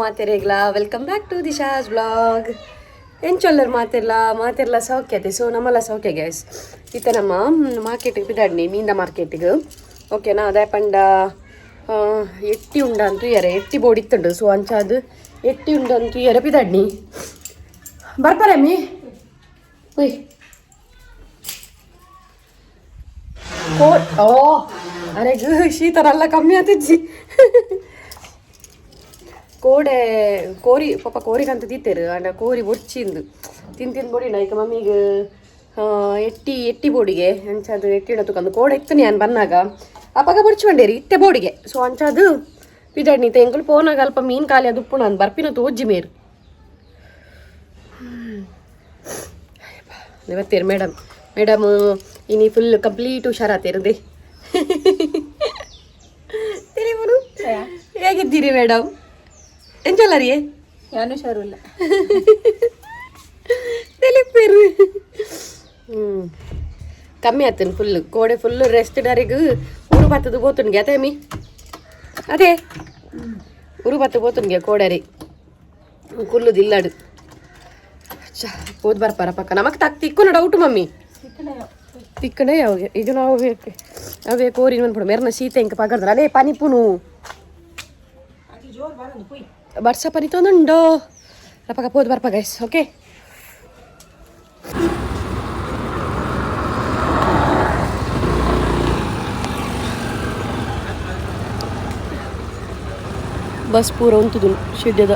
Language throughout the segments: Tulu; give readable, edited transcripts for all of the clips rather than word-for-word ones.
ಮಾತೆರೆಗ್ಲಾ welcome back to Disha's vlog. ಎಂಚೊಲ್ಲರ್ ಮಾತೆರ್ಲ ಮಾತೆರ್ಲ ಸೌಖ್ಯತೆ. ಸೊ ನಮ್ಮಲ್ಲ ಸೌಖ್ಯ ಗ್ಯಾಸ್. ಇತ್ತೆ ನಮ್ಮ ಮಾರ್ಕೆಟಿಗೆ ಪಿದಾಡ್ನಿ, ಮೀಂದ ಮಾರ್ಕೆಟಿಗೆ, ಓಕೆನಾ? ಅದೇ ಪಂಡ ಎಟ್ಟಿ ಉಂಡ ಅಂತ ಎರೆ ಎಟ್ಟಿ ಬೋಡಿ ಇತ್ತುಂಡು. ಸೊ ಅಂಚಾದ್ ಎಟ್ಟಿ ಉಂಡು ಅಂತ ಎರೆ ಪಿದಾಡ್ನಿ. ಬರ್ಪಾರೆ ಮೀ ಉಯ್ ಕೋ ಓ ಅರೆ ಶೀತರಲ್ಲ ಕಮ್ಮಿ ಆತಿಜ್ಜಿ. ಕೋಡೆ ಕೋರಿ ಪಾಪ ಕೋರಿಗಂತ ತೀತೇರು ಅಂಡ ಕೋರಿ ಬೊಡ್ಚಿಂದು ತಿಂದು ತಿಂದು ಬೊಡಿನ. ಈಗ ಮಮ್ಮಿಗೆ ಎಟ್ಟಿ ಎಟ್ಟಿ ಬೋಡಿಗೆ ಅಂಚಾದು ಎಟ್ಟಿ ತುಕಂದು ಕೋಡೆ ಇತ್ತು. ನಾನು ಬನ್ನಾಗ ಅಪಗ ಬೊಡ್ಚಿ ಬಂಡೇರಿ ಇತ್ತೆ ಬೋಡಿಗೆ. ಸೊ ಅಂಚಾದು ಪಿದಾಡ್ನಿ. ಎಂಕುಲು ಪೋನಾಗ ಅಲ್ಪ ಮೀನು ಖಾಲಿ ಅದು ಉಪ್ಪು. ನಾನು ಬರ್ಪಿನ ತೋಜ್ಜಿ ಮೇರು ಇವತ್ತೇರು. ಮೇಡಮ್ ಮೇಡಮ್ ಇನಿ ಫುಲ್ ಕಂಪ್ಲೀಟ್ ಹುಷಾರಾತೇರದೆ. ತಿಳಿಮನು ಹೇಗಿದ್ದೀರಿ ಮೇಡಮ್? ಎಂಚಲ್ಲ ರೀ? ನಾನು ಹುಷಾರಿಲ್ಲ. ತಿಳಿಪೇರು. ಕಮ್ಮಿ ಆತನ್ ಫುಲ್. ಕೋಡೆ ಫುಲ್ ರೆಸ್ಟ್ ಡಾರಿಗ್ ಉರು ಬತ್ತದ ಬೋತುನ್ಗೆ ಅದೇ ಮಿ ಅದೇ ಉರು ಬತ್ತ ಬೋತುನ್ಗೆ ಕೋಡರಿ ಕುಲ್ಲುದಿಲ್ಲಾಡು. ಹೋದ್ ಬರ್ಪಾರ ಪಕ್ಕ ನಮಕ್ ತಕ್ ತಿಕ್ಕುನ ಡೌಟ್ ಮಮ್ಮಿ. ತಿಕ್ಕಣೆ ಯಾವಾಗ ಇದು ನಾವು ಬೇಕು ಅವೇ ಕೋರಿನ ಮನ್ಪುಡು ಮೇರ್ನ ಶೀತ ಇಂಕ ಪಗರ್ದ್ರ ಅಲೇ ಪನಿಪುನು ಬರ್ಸ ಪನಿ ತೊಂದುಂಡೋ ರಪಕ ಪೋದು ಬರ್ಪ ಗೈಸ್. ಓಕೆ, ಬಸ್ ಪೂರ ಉಂತುದು ಶೆಡ್ಯದ.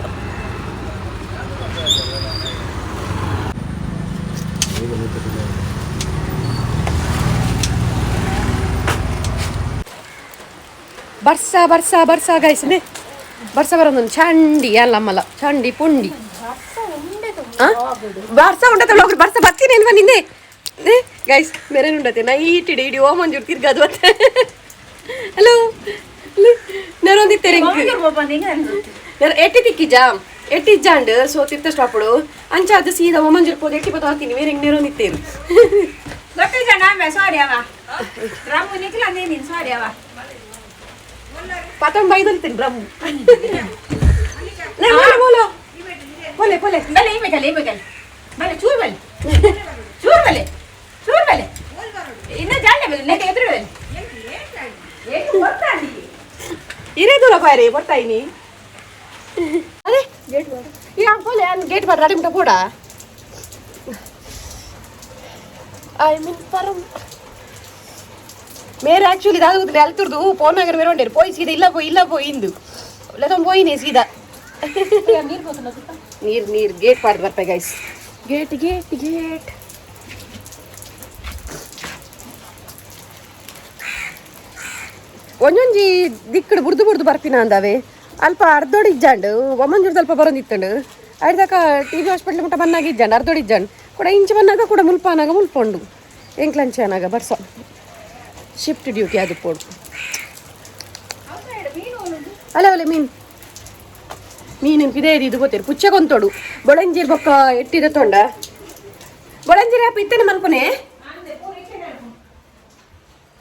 ಬರ್ಸ ಬರ್ಸ ಬರ್ಸ ಗೈಸ್ ನೇ ಬರ್ಸ ಬರೋದೊಂದು ಚಂಡಿ ಅಲ್ಲ ಅಮ್ಮಲ್ಲ ಚಂಡಿ ಪುಂಡಿ. ಆ? ಬರ್ಸ ಉಂಡತೆ ಹೋಗ್ರಿ. ಬರ್ಸ ಬತ್ತೀನಿ ಅಲ್ವಾ ನಿನ್ನೆ ಗೈಸ್? ಮೇರೆ ಉಂಡತೆ ನೈಟ್ ಇಡೀ ಇಡೀ ಓ ಮಂಜೂರು ತಿರ್ಗದು ಮತ್ತೆ. ಹಲೋ, ನೆರೊಂದಿತ್ತೇರೆ ಎಟ್ಟಿ ತಿಕ್ಕಿಜಾ ಎಟ್ಟಿ ಇಜ್ಜಾಂಡ್. ಸೊ ತಿರ್ತ ಸ್ಟಾಪುಡು ಅಂಚ ಅದು ಸೀದಾ ಓಮಂಜೂರು ಪೋದು ಎಟ್ಟಿ ಪೋದು ಹಾಕ್ತೀನಿ. ಬೇರೆ ಹೆಂಗ್ ನೆರೊಂದಿತ್ತೇರು? ಸಾರಿ ಅವ ರಾಮು ನಿಖಿಲ ನೀನು ಸಾರಿ ಅವ. ಪತಂಗ್ ಬೈದಲ್ತೀನಿ ಬ್ರಹ್ಮ. ಬೋಲೋ ಬೋಲೋ ಬೋಲೆ ಬೋಲೆ. ಬಲೆ ಇಮೇಕಲೆ ಇಮೇಕಲೆ ಬಲೆ ಚೂರು ಬಲೆ ಚೂರು ಬಲೆ ಚೂರು ಬಲೆ ಇನ್ನ ಜಾಲೆ ಬಲೆ ನೆಗೆ ಎದುರು ಬಲೆ. ಇರೇದುಲ ಬಾರಿ ಬರ್ತಾಯಿನಿ. ಅದೇ ಗೇಟ್ ಈ ಬೋಲೆ ಅನ್ ಗೇಟ್ ಬಾರ್ ರೆಡಿ ಮುಟ ಪೋಡ. I mean ಪರಂ ಮೇರೆ ಆಕ್ಚುಲಿ ದಾದ ಅಲ್ತುರ್ದು ಪೋನಾಗರ್ ಮೇರೆ ಉಂಡೇರು ಪೋಯ್ ಸೀದಾ ಇಲ್ಲ ಪೋಯ್ ಇಲ್ಲ ಪೋಯ್ ಇಂದು ಲೆತೊಂದು ಪೋಯಿನೇ ಸೀದಾ. ನೀರು ನೀರು ಗೇಟ್ ಪಾರ್ದು ಬರ್ಪೆ ಗೈಸ್. Gate gate gate ಒಂಜೊಂಜಿ ದಿಕ್ಕಡು ಬುಡ್ದು ಬುಡ್ದು ಬರ್ಪಿನ ಅಂದಾವೆ. ಅಲ್ಪ ಅರ್ಧೋಡಿ ಇಜ್ಜಾಂಡು ಒಮ್ಮಂಜೂರು ಅಲ್ಪ ಬರೋದಿತ್ತಂಡು. ಅರ್ಧಕ ಟಿ ಬಿ ಹಾಸ್ಪಿಟ್ಲ್ ಮುಟ್ಟ ಬನ್ನಾಗ ಇಜ್ಜಾಂಡು ಅರ್ಧೋಡಿ ಇಜ್ಜಾಂಡು ಕೂಡ ಇಂಚ ಬನ್ನಾಗ ಕೂಡ ಮುಲ್ಪ ಅನಾಗ ಮುಲ್ಪೊಂಡು ಎಂಕ್ಲಂಚೆ ಅನಾಗ ಬರ್ಸ ಶಿಫ್ಟ್ ಡ್ಯೂಟಿ ಅದು ಪೋಡು. ಅಲ್ಲ ಅಲ್ಲ ಮೀನು ಮೀನು ಇದೇ ಇದು ಗೊತ್ತಿರು ಪುಚ್ಚೆ ಕೊಂತೋಡು ಬೊಳಂಜೀರ್ ಬೊಕ್ಕ ಎಟ್ಟಿದ ತೊಂಡ ಬೊಳಂಜೀರ್ ಅಪ್ಪ ಇತ್ತೇನೆ ಮಲ್ಪನೆ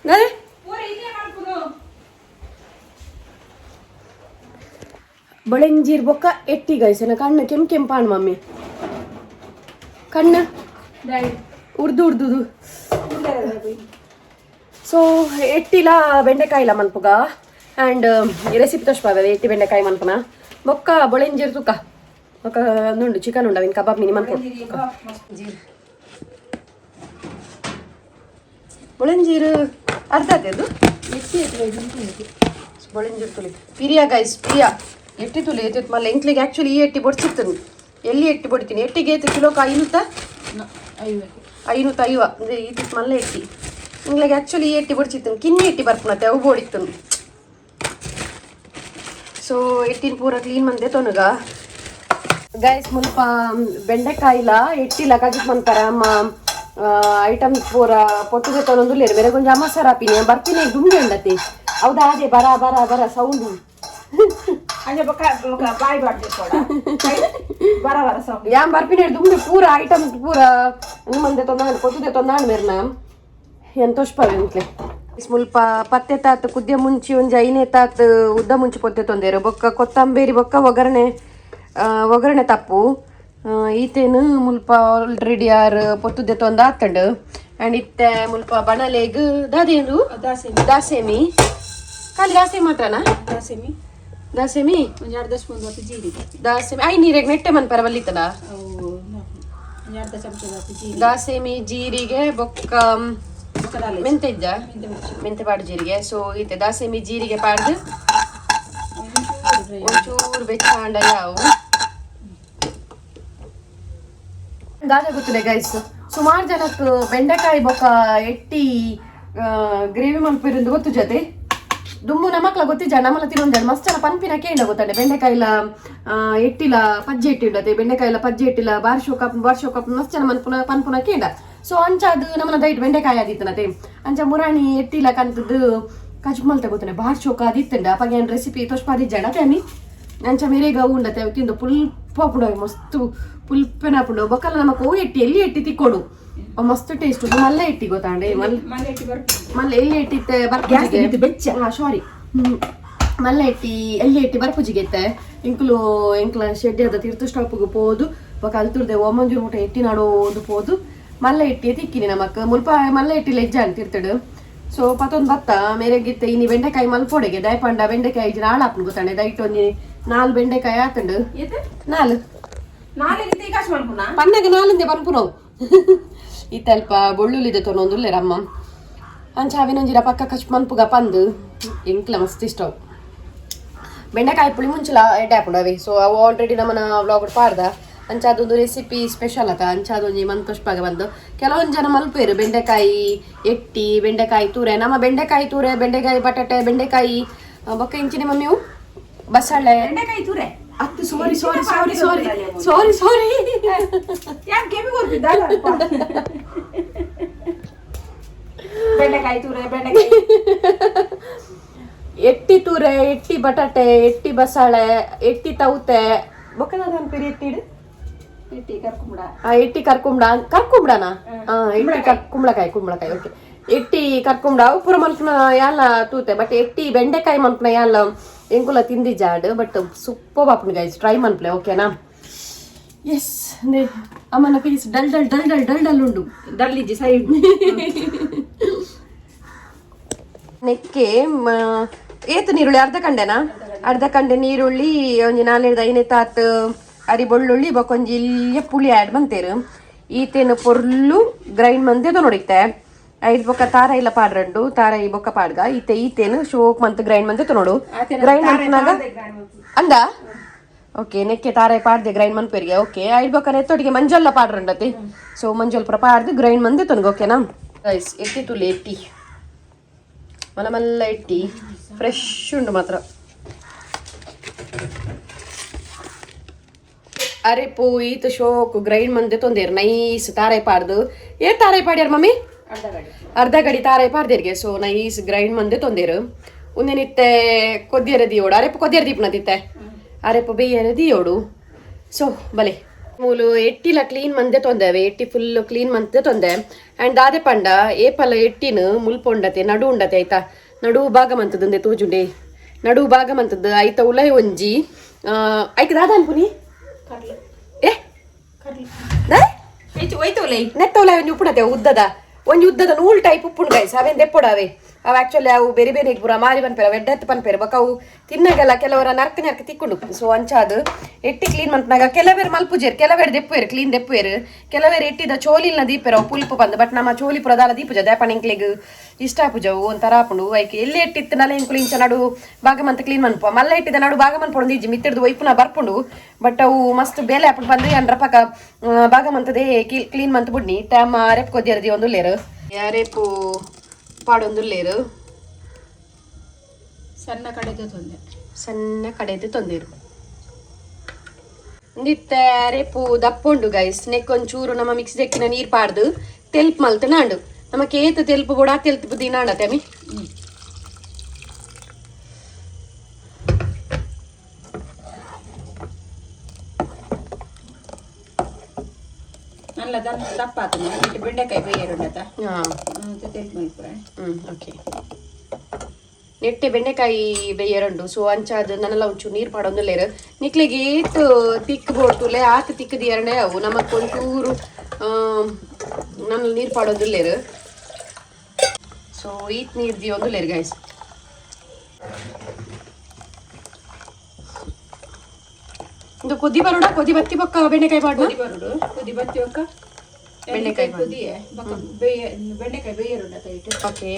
ಅದೇ ಬೊಳೆಂಜೀರ್ ಬೊಕ್ಕ ಎಟ್ಟಿ ಗೈಸನ. ಕಣ್ಣು ಕೆಂಪು ಕೆಂಪಾಣ್ ಮಮ್ಮಿ, ಕಣ್ಣು ಉರ್ದು ಉರ್ದುದು. ಸೊ ಎಟ್ಟಿಲ ಬೆಂಡೆಕಾಯಿಲ ಮನ್ಪುಗ ಆ್ಯಂಡ್ ರೆಸಿಪಿ ತೋಷ್ಪಾವೆ ಎಟ್ಟಿ ಬೆಂಡೆಕಾಯಿ ಮನ್ಪುನ. ಬೊಕ್ಕ ಬೊಳೆಂಜೀರ್ ತುಕ್ಕ ಬೊಕ್ಕ ನುಂಡು ಚಿಕನ್ ಉಂಡು ಅವಿನ ಕಬಾಬ್ ಮಿನಿ ಮನ್ಪು. ಬೊಳೆಂಜೀರು ಅರ್ಧ ಅದು ಬೊಳೆಂಜೀರು ತುಲಿ ಪಿರಿಯ ಗೈಸ್ ಪಿರಿಯ ಎಟ್ಟಿ ತುಲಿ ಎತ್ತಿತ್ತು ಮಲ್ಲ. ಎಂಕ್ಲಿಗೆ ಆ್ಯಕ್ಚುಲಿ ಈ ಎಟ್ಟಿ ಬೊಡ್ಚಿತ್ತು. ಎಲ್ಲಿ ಎಟ್ಟಿ ಬೊಡಿತೀನಿ? ಎಟ್ಟಿಗೆ ಏತು ಕಿಲೋಕ? ಐನೂತ 550 ಅಂದರೆ ಈತಿತ್ತು ಮಲ್ಲ ಎಟ್ಟಿ. ಇಂಗ್ಲಿಗೆ ಆ್ಯಕ್ಚುಲಿ ಈ ಎಟ್ಟಿ ಬೊಡ್ಚಿತ್ತು. ಕಿನ್ನಿ ಎಟ್ಟಿ ಬರ್ಪುನತ್ತೆ ಅವು ಬೋಡಿತ್ತು. ಸೊ ಎಟ್ಟಿನ ಪೂರ ಕ್ಲೀನ್ ಮಂದೆ ತೊನಗ ಗೈಸ್. ಮುಲ್ಪ ಬೆಂಡೆಕಾಯಿಲ ಎಟ್ಟಿಲ ಕಜಿಪ್ ಮನ್ಪರ ಅಮ್ಮ ಐಟಮ್ಸ್ ಪೂರ ಪೊಟ್ಟುಗೆ ತೊನೊಂದುಲ್ಲೇರು. ಬೇರೆ ಕೊಂಚ ಅಮಸರ ಆಪಿನಿ ಬರ್ಪಿನಿ ದುಂಬೆ ಉಂಡತೆ. ಹೌದಾ? ಅದೇ ಬರ ಬರ ಬರ ಸೌಂಡು. ಅಂಜ ಬೊಕ್ಕ ಬೊಕ್ಕ ಬಾಯ್ ಬಾಡ್ದೆ ಬರ ಬರ ಸೌಂಡ್. ಯಾನ್ ಬರ್ಪಿನಿ ದುಂಬೆ ಪೂರ ಐಟಮ್ಸ್ ಪೂರ ಮಂದೆ ತೊಂದಾಂಡ್ ಪೊತ್ತುದೆ ತೊಂದಾಂಡ್ ಮೇರ್ನ ಎಂತೋಷ್ಪವೆ ಅಂತ್ಲೆ. ಮುಲ್ಪ ಪತ್ತೆ ತಾತ್ ಕುದ್ಯ ಮುಂಚಿ ಒಂಜಿ ಐನೇ ತಾತ್ ಉದ್ದ ಮುಂಚಿ ಪೊತ್ತೆ ತೊಂದೇರು. ಬೊಕ್ಕ ಕೊತ್ತಂಬೇರಿ ಬೊಕ್ಕ ಒಗ್ಗರಣೆ ಒಗ್ಗರಣೆ ತಪ್ಪು. ಈತೇನು ಮುಲ್ಪ ಆಲ್ರೆಡಿ ಆರ್ ಪೊತ್ತುದೆ ತೊಂದ ಆತಂಡು. ಅಂಡ್ ಇತ್ತೆ ಮುಲ್ಪ ಬಣಲೆಗ್ ದಾದೇನು? ದಾಸೆಮಿ. ದಾಸೆಮಿ. ಖಾಲಿ ದಾಸೆಮಿ ಮಾತ್ರನಾ? ದಾಸೆಮಿ. ದಾಸೆಮಿ. ಒಂಜಿ ಅರ್ಧ ಸ್ಪೂನ್ ದಾತು ಜೀರಿಗೆ. ದಾಸೆಮಿ I ನೀರೆಗ್ ನೆಟ್ಟೆ ಮನ್ಪರ ಬಲ್ಲಿತ್ತನ. ಅವು ಒಂಜಿ ಅರ್ಧ ಚಮಚ ದಾತು ಜೀರಿಗೆ. ದಾಸೆಮಿ, ಜೀರಿಗೆ, ಬೊಕ್ಕ ಬೊಕ್ಕ ದಾಲ ಇಜ್ಜಿ. ಮೆಂತೆ ಇಜ್ಜಾ? ಮೆಂತೆ ಉಜ್ಜಿ. ಮೆಂತೆ ಪಾಡು ಜೀರಿಗೆ. ಸೊ ಈತೆ ದಾಸೆಮಿ ಜೀರಿಗೆ ಪಾಡ್ದು ಒಂಚೂರು dry. ಒಂಚೂರು ಬೆಚ್ಚ ಆಂಡ ಯಾವು ದಾದ ಗೊತ್ತಿಲ್ಲ ಗೈಸ್, ಸುಮಾರು ಜನಕ್ಕೆ ಬೆಂಡೆಕಾಯಿ ಬೊಕ್ಕ ಎಟ್ಟಿ ಗ್ರೇವಿ ಮನ್ಪಿರಿಂದು ಗೊತ್ತು ಜೊತೆ. ದುಮ್ಮು ನಮಕ್ಲ ಗೊತ್ತಿಜ್ಜ, ನಮ್ಮಲ ತಿನ್ನೊಂದು ಮಸ್ತ್ ಜನ ಪನ್ಪಿನ ಕೇಂಡ ಗೊತ್ತಂಡೆ. ಬೆಂಡೆಕಾಯಿಲ ಎಟ್ಟಿಲ ಪಜ್ಜೆ ಎಟ್ಟಿ ಉಂಡತೆ, ಬೆಂಡೆಕಾಯಿಲ ಪಜ್ಜೆ ಎಟ್ಟಿಲ ಬಾರ್ ಶೋಕಪ್ ಬಾರ್ ಶೋಕಪ್ ಮಸ್ತ್ ಜನ ಮನ್ಪುನ ಪನ್ಪುನ ಕೇಂಡ. ಸೊ ಅಂಚ ಅದು ನಮ್ಮನ ದೈಟ್ ಬೆಂಡೆಕಾಯಿ ಆದಿತ್ತನತೆ. ಅಂಚ ಮುರಾಣಿ ಎಟ್ಟಿಲ ಕಂತದ್ದು ಕಜ್ ಮಲ್ತ ಗೊತ್ತನೆ, ಬಾರ್ ಶೋಕ ಆದಿತ್ತಂಡ. ಅಪ್ಪ ಏನ್ ರೆಸಿಪಿ ತೋಷ್ಪಾದಿಜ್ಜಾಣ ಅಮಿ. ಅಂಚ ಮೇರೆಗ ಉಂಡತೆ ತಿಂದು ಪುಲ್ಪ ಪುಡ ಮಸ್ತ್ ಪುಲ್ಪೆನ ಪುಂಡು. ಬೊಕ್ಕಲ ನಮಕ್ ಓ ಎಟ್ಟಿ ಎಲ್ಲಿ ಎಟ್ಟಿ ತಿಕ್ಕೋಡು, ಅವ್ ಮಸ್ತ್ ಟೇಸ್ಟ್. ಮಲ್ಲ ಎಟ್ಟಿ ಗೊತ್ತಾಂಡೆ ಮಲ್ಲ. ಮಲ್ಲೆ ಎಟ್ಟಿ ಬರ್ಪುಂಡು. ಮಲ್ಲ ಎಲ್ಲಿ ಎಟ್ಟಿತ್ತೆ? ಗ್ಯಾಸ್ ಇದು ಬೆಚ್ಚ. ಹಾ, ಸಾರಿ. ಮಲ್ಲ ಎಟ್ಟಿ ಎಲ್ಲಿ ಎಟ್ಟಿ ಬರ್ಪುಜಿಗೆ ಇತ್ತೆ. ಇಂಕುಲು ಎಂಕ್ಲ ಶೆಡ್ಡಿ ಅದ ತೀರ್ಥ ಸ್ಟಾಪ್ಗೆ ಪೋದು ಬೊಕ ಅಲ್ತುರ್ದೆ ಓಮಂಜೂರು ಮುಟ್ಟ ಎಟ್ಟಿ ನಾಡೋದು ಪೋದು ಮಲ್ಲ ಎಟ್ಟಿ ತಿಕ್ಕಿನಿ ನಮಕ್. ಮುಲ್ಪ ಮಲ್ಲ ಎಟ್ಟಿ ಲೆಜ್ಜ ಅಂತ ತಿರ್ತಡು. ಸೊ ಪತೊಂದು ಬತ್ತ ಮೇರೆಗಿತ್ತೆ. ಇನಿ ಬೆಂಡೆಕಾಯಿ ಮಲ್ಪೊಡೆಗೆ ದಯಪಂಡ ಬೆಂಡೆಕಾಯಿ ನಾಳಾಪುಂಡು ಗೊತ್ತಾಂಡೆ. ದೈಟ್ ಒಂಜಿ ನಾಲ್ ಬೆಂಡೆಕಾಯಿ ಆತಂಡು. ಏತ್? ನಾಲ್. ನಾಲೆಗೆ ತೀಕಾಶ್ ಮನ್ಪುನಾ? ಪನ್ನಗ ನಾಲಿಂದೆ ಪನ್ಪುನವು. ಇತ್ತಲ್ಪ ಬೊಳ್ಳುಲಿದೆ ತೊನೊಂದುಲ್ಲೇರಮ್ಮ. ಅಂಚ ಅವಿನೊಂಜಿರ ಪಕ್ಕ ಕಚ್ ಮನ್ಪುಗ ಪಂದು ಎಂಕ್ಲ ಮಸ್ತ್ ಇಷ್ಟ ಅವು. ಬೆಂಡೆಕಾಯಿ ಪುಳಿ ಮುಂಚಲ ಎಡ್ಡೆ ಹಾಪುಂಡು ಅವೆ. ಸೊ ಅವು ಆಲ್ರೆಡಿ ನಮ್ಮನ ವ್ಲಾಗ್ ಪಾಡ್ದ. ಅಂಚ ಅದೊಂದು ರೆಸಿಪಿ ಸ್ಪೆಷಲ್ ಅತ. ಅಂಚ ಅದೊಂಜಿ ಮಂತೋಷ್ಪಾಗ ಬಂದು ಕೆಲವೊಂದು ಜನ ಮಲ್ಪೇರು ಬೆಂಡೆಕಾಯಿ ಎಟ್ಟಿ, ಬೆಂಡೆಕಾಯಿ ತೂರೆ. ನಮ್ಮ ಬೆಂಡೆಕಾಯಿ ತೂರೆ, ಬೆಂಡೆಕಾಯಿ ಬಟಾಟೆ, ಬೆಂಡೆಕಾಯಿ ಬೊಕ್ಕ ಇಂಚಿನ ಮಮ್ಮಿವು ಬಸಳೆ. ಬೆಂಡೆಕಾಯಿ ತೂರೆ. ಅತ್ತು, ಸಾರಿ ಸಾರಿ ಸಾರಿ ಸಾರಿ ಸಾರಿ ಸಾರಿ. ಯಾಕೆ ಕೆಮ್ಮಿ ಕೊಡ್ತಿದ್ದ? ಬೆಂಡೆಕಾಯಿ ತೂರೆ, ಬೆಂಡೆಕಾಯಿ ಎಟ್ಟಿ ತೂರೆ, ಎಟ್ಟಿ ಬಟಾಟೆ, ಎಟ್ಟಿ ಬಸಳೆ, ಎಟ್ಟಿ ತೌತೆ, ಬೊಕ್ಕ ಅನ್ಪಿರಿ ಎಟ್ಟಿಡು. ಎಟ್ಟಿ ಕರ್ಕೊಂಬಿಡ. ಆ ಎಟ್ಟಿ ಕರ್ಕೊಂಬ್ಡ, ಕರ್ಕೊಂಬ್ಡನಾ? ಆ ಎಟ್ಟಿ ಕುಂಬಳಕಾಯಿ, ಕುಂಬಳಕಾಯಿ, ಓಕೆ. ಎಟ್ಟಿ ಕರ್ಕೊಂಬ್ಡ ಅವು ಪೂರ ಮನ್ಪುನ ಯಾಲ ತೂತೆ. ಬಟ್ ಎಟ್ಟಿ ಬೆಂಡೆಕಾಯಿ ಮನ್ಪುನ ಯಾಲ ಎಂಕುಲ ತಿಂದಿಜಾಡ್. ಬಟ್ ಸೂಪರ್ ಬಾಪುಂಡು ಗೈಸ್, ಟ್ರೈ ಮನ್ಪ್ಲೆ, ಓಕೆನಾ? ಎಸ್, ಅಮ್ಮನ ಫೇಸ್ ಡಲ್ ಡಲ್ ಡಲ್ ಡಲ್ ಡಲ್ ಡಲ್ ಉಂಡು. ಡಲ್ಲಿಜ್ಜಿ ಸೈಡ್. ನೆಕ್ಕೆ ಏತು ನೀರುಳ್ಳಿ? ಅರ್ಧ ಕಂಡೆನಾ? ಅರ್ಧ ಕಂಡೆ ನೀರುಳ್ಳಿ, ಒಂಜಿ ನಾಲ್ನೈದು ಐನೇ ತಾತ್ ಅರಿ ಬೊಳ್ಳುಳ್ಳಿ, ಬೊಕೊಂಜಿ ಇಲ್ಲಿಯ ಪುಳಿ ಆ್ಯಡ್ ಬಂತೇರು. ಈತೇನು ಪೊರ್ಲು ಗ್ರೈಂಡ್ ಮಂದೆ ನೋಡಿತ್ತೆ. ಐದು ಬೊಕ್ಕ ತಾರ ಇಲ್ಲ ಪಾಡ್ರಂಡು ತಾರ ಈ ಬೊಕ್ಕ ಪಾಡ್ಗ. ಈತೆ ಈತೇನು ಶೋಕ್ ಮಂತ್ ಗ್ರೈಂಡ್ ಮಂದೆ ನೋಡು. ಗ್ರೈಂಡ್ ಮಂತ್ನಾಗ ಅಂದ ಓಕೆ. ನೆಕ್ಕೆ ತಾರ ಪಾಡ್ದೆ ಗ್ರೈಂಡ್ ಮನ್ಪೇರಿಗೆ. ಓಕೆ, ಐದು ಬೊಕ್ಕ ನೆತ್ತೊಟ್ಟಿಗೆ ಮಂಜಲ್ಲ ಪಾಡ್ರಂಡತಿ. ಸೊ ಮಂಜಲ್ ಪುರ ಪಾಡ್ದು ಗ್ರೈಂಡ್ ಮಂದೆ ತೊನ್ಗ, ಓಕೆನಾ ಗೈಸ್? ಎತ್ತಿ ತುಲಿ ಎಟ್ಟಿ ಮಲ್ಲ ಮಲ್ಲ ಎಟ್ಟಿ ಫ್ರೆಶ್ ಉಂಡು ಮಾತ್ರ. ಅರೆ ಪೂ ಈತ ಶೋಕ್ ಗ್ರೈಂಡ್ ಮಂದೆ ತೊಂದೇರು ನೈಸ್ ತಾರೈ ಪಾಡ್ದು. ಏ ತಾರೈ ಪಾಡ್ಯಾರ ಮಮ್ಮಿ? ಅರ್ಧ ಗಡಿ. ಅರ್ಧ ಗಡಿ ತಾರೈ ಪಾಡ್ದೇರ್ಗೆ. ಸೊ ನೈಸ್ ಗ್ರೈಂಡ್ ಮಂದೆ ತೊಂದೇರು. ಉಂದೆನಿತ್ತೆ ಕೊದ್ದಿಯರ ದಿಯೋಡು. ಅರೆಪು ಕೊದ್ದಿಯರ ದೀಪನ ತಿತ್ತೆ, ಅರೆಪು ಬೇಯರ ದಿಯೋಡು. ಸೊ ಬಲೆ ಮೂಲು ಎಟ್ಟಿಲ ಕ್ಲೀನ್ ಮಂದೆ ತೊಂದೆವೆ. ಎಟ್ಟಿ ಫುಲ್ ಕ್ಲೀನ್ ಮಂದೆ ತೊಂದೆ. ಆ್ಯಂಡ್ ದಾದೆ ಪಂಡ ಏಪಲ ಎಟ್ಟಿನ ಮುಲ್ಪ ಉಂಡತೆ, ನಡು ಉಂಡತೆ ಆಯ್ತಾ? ನಡು ಭಾಗ ಮಂತದಂದೆ ತೋಜುಂಡೆ. ನಡು ಭಾಗ ಮಂತದ್ದು ಐತ ಉಲೈ ಒಂಜಿ ಐಕ್ ದಾದ ಅನ್ಪುನಿ. ಕಡ್ಲೆ. ಏ. ಕಡ್ಲೆ. ದಾಯ್? ಹೆಚ್ಚು ಹೋಯ್ತವಲ್ಲ. ನೆತ್ತ ಉಲೈ ಒಂಜಿ ಉಪ್ಪುಣತೆ ಉದ್ದದ, ಒಂಜಿ ಉದ್ದದ ನೂಲ್ ಟೈಪ್ ಉಪ್ಪುಂಡು ಗೈಸ್. ಅವೇನ್ ದೆಪ್ಪೊಡಾವೆ ಅವು. ಆಕ್ಚುಲಿ ಅವು ಬೇರೆ ಬೇರೆ ಪೂರ ಮಾರಿ ಪನ್ಪೇರು, ಅವು ಎಡ್ಡೆತ್ತು ಪನ್ಪೇರು. ಬೊಕ ಅವು ತಿನ್ನಗೆಲ್ಲ ಕೆಲವರ ನರ್ಕ ನರ್ಕ ತಿಕ್ಕೊಂಡು. ಸೊ ಅಂಚಾದ್ ಎಟ್ಟಿ ಕ್ಲೀನ್ ಮನ್ಪುನಾಗ ಕೆಲವೇರು ಮಲ್ಪುಜೆರ್, ಕೆಲವೇರು ದೆಪ್ಪುವೆರ್, ಕ್ಲೀನ್ ದೆಪ್ಪುವೆರ್. ಕೆಲವೇರು ಎಟ್ಟಿದ ಚೋಲಿಲ್ನ ದೀಪೆರ್, ಅವು ಪುಲ್ಪು ಬಂದು. ಬಟ್ ನಮ್ಮ ಚೋಲಿ ಪೂರ ದಾಲ ದೀಪುಜ ದಾಪಣ ಎಂಕ್ಲೆಗ್ ಇಷ್ಟ ಆಪುಜ, ಅವು ಒಂಥರ ಆಪುಂಡು. ಐಕ್ ಎಲ್ಲಿ ಎಟ್ಟಿತ್ತನಲ್ಲ ಎಂಕುಲು ಇಂಚ ನಡು ಭಾಗ ಮಂತ್ ಕ್ಲೀನ್ ಮನ್ಪು. ಮಲ್ಲ ಇಟ್ಟಿದ ನಡು ಭಾಗ ಮನ್ಪೊಂದು ಇಜ್ಜಿ, ಮಿತ್ತಿಡ್ದು ಒಯ್ಪುನ ಬರ್ಪುಂಡು. ಬಟ್ ಅವು ಮಸ್ತ್ ಬೇಲೆ ಆಪುಂಡು ಬಂದು ಅಂದ್ರ ಪಕ್ಕ ಭಾಗ ಮಂತದೇ ಕ್ಲೀನ್ ಮಂತ್ ಬುಡ್ನಿ. ತಮ್ಮ ರೆಪ್ ಕೊದ್ದಿರದಿ ಒಂದು ಲೇರು ರೇಪು ಪಾಡೊಂದುಲ್ಲೇರು. ಸಣ್ಣ ಕಡೆದು ತೊಂದೆ. ಸಣ್ಣ ಕಡೆದು ತೊಂದಿರು. ಒಂದಿತ್ತೆ ರೇಪು ದಪ್ಪುಂಡು ಗೈಸ್. ನೆಕ್ಕೊಂಚೂರು ನಮ್ಮ ಮಿಕ್ಸ್ ದೆಕ್ಕಿನ ನೀರು ಪಾಡ್ದು ತೆಲ್ಪ್ ಮಲ್ತ್ ನಾಂಡು. ನಮ್ಮ ಕೇತು ತೆಲ್ಪು ಕೂಡ ತೆಲ್ಪು ಬುದ್ಧಿ ನಾಡತ್ತೆ ಅಮ್ಮಿ. ನಲ್ಲ ದಪ್ಪ ದಪ್ಪ ಆತನ ಇಟ್ಟು ಬೆಂಡೆಕಾಯಿ ಬೇಯರುಂಡತ. ಹಾ. ತೆಲ್ಪು ಮಲ್ಪುರ. ಹ್ಮ್, ಓಕೆ. ನೆಟ್ಟೆ ಬೆಂಡೆಕಾಯಿ ಬೇಯರಂಡು. ಸೊ ಅಂಚಾದ್ ನನಲ ಒಂಚೂರು ನೀರು ಪಾಡೊಂದುಲ್ಲೆರ್. ನಿಕ್ಲೆಗ್ ಏತ್ ತಿಕ್ ಬೋಡ್ತುಲೆ ಆತ್ ತಿಕ್ ದಿಯರಣೆ ಅವು ನಮಕ್ ಒಂಚೂರು ನನ ನೀರು ಪಾಡೊಂದುಲ್ಲೆರ್. ಸೊ ಈತ್ ನೀರು ದಿಯೊಂದುಲ್ಲೆರ್ ಗೈಸ್. ಇಂದು ಕೊದಿ ಬರೋಡ, ಕೊದಿ ಬತ್ತಿ ಬೊಕ್ಕ ಬೆಂಡೆಕಾಯಿ ಪಾಡುವ. ಕೊದಿ ಬರೋಡು, ಕೊದಿ ಬತ್ತಿ ಬೊಕ್ಕ ಬೆಂಡೆಕಾಯಿ. ಕೊದಿಯೆ ಬೊಕ್ಕ ಬೇಯ ಬೆಂಡೆಕಾಯಿ ಬೇಯರುಂಡ ಕೈಟ್. ಓಕೆ.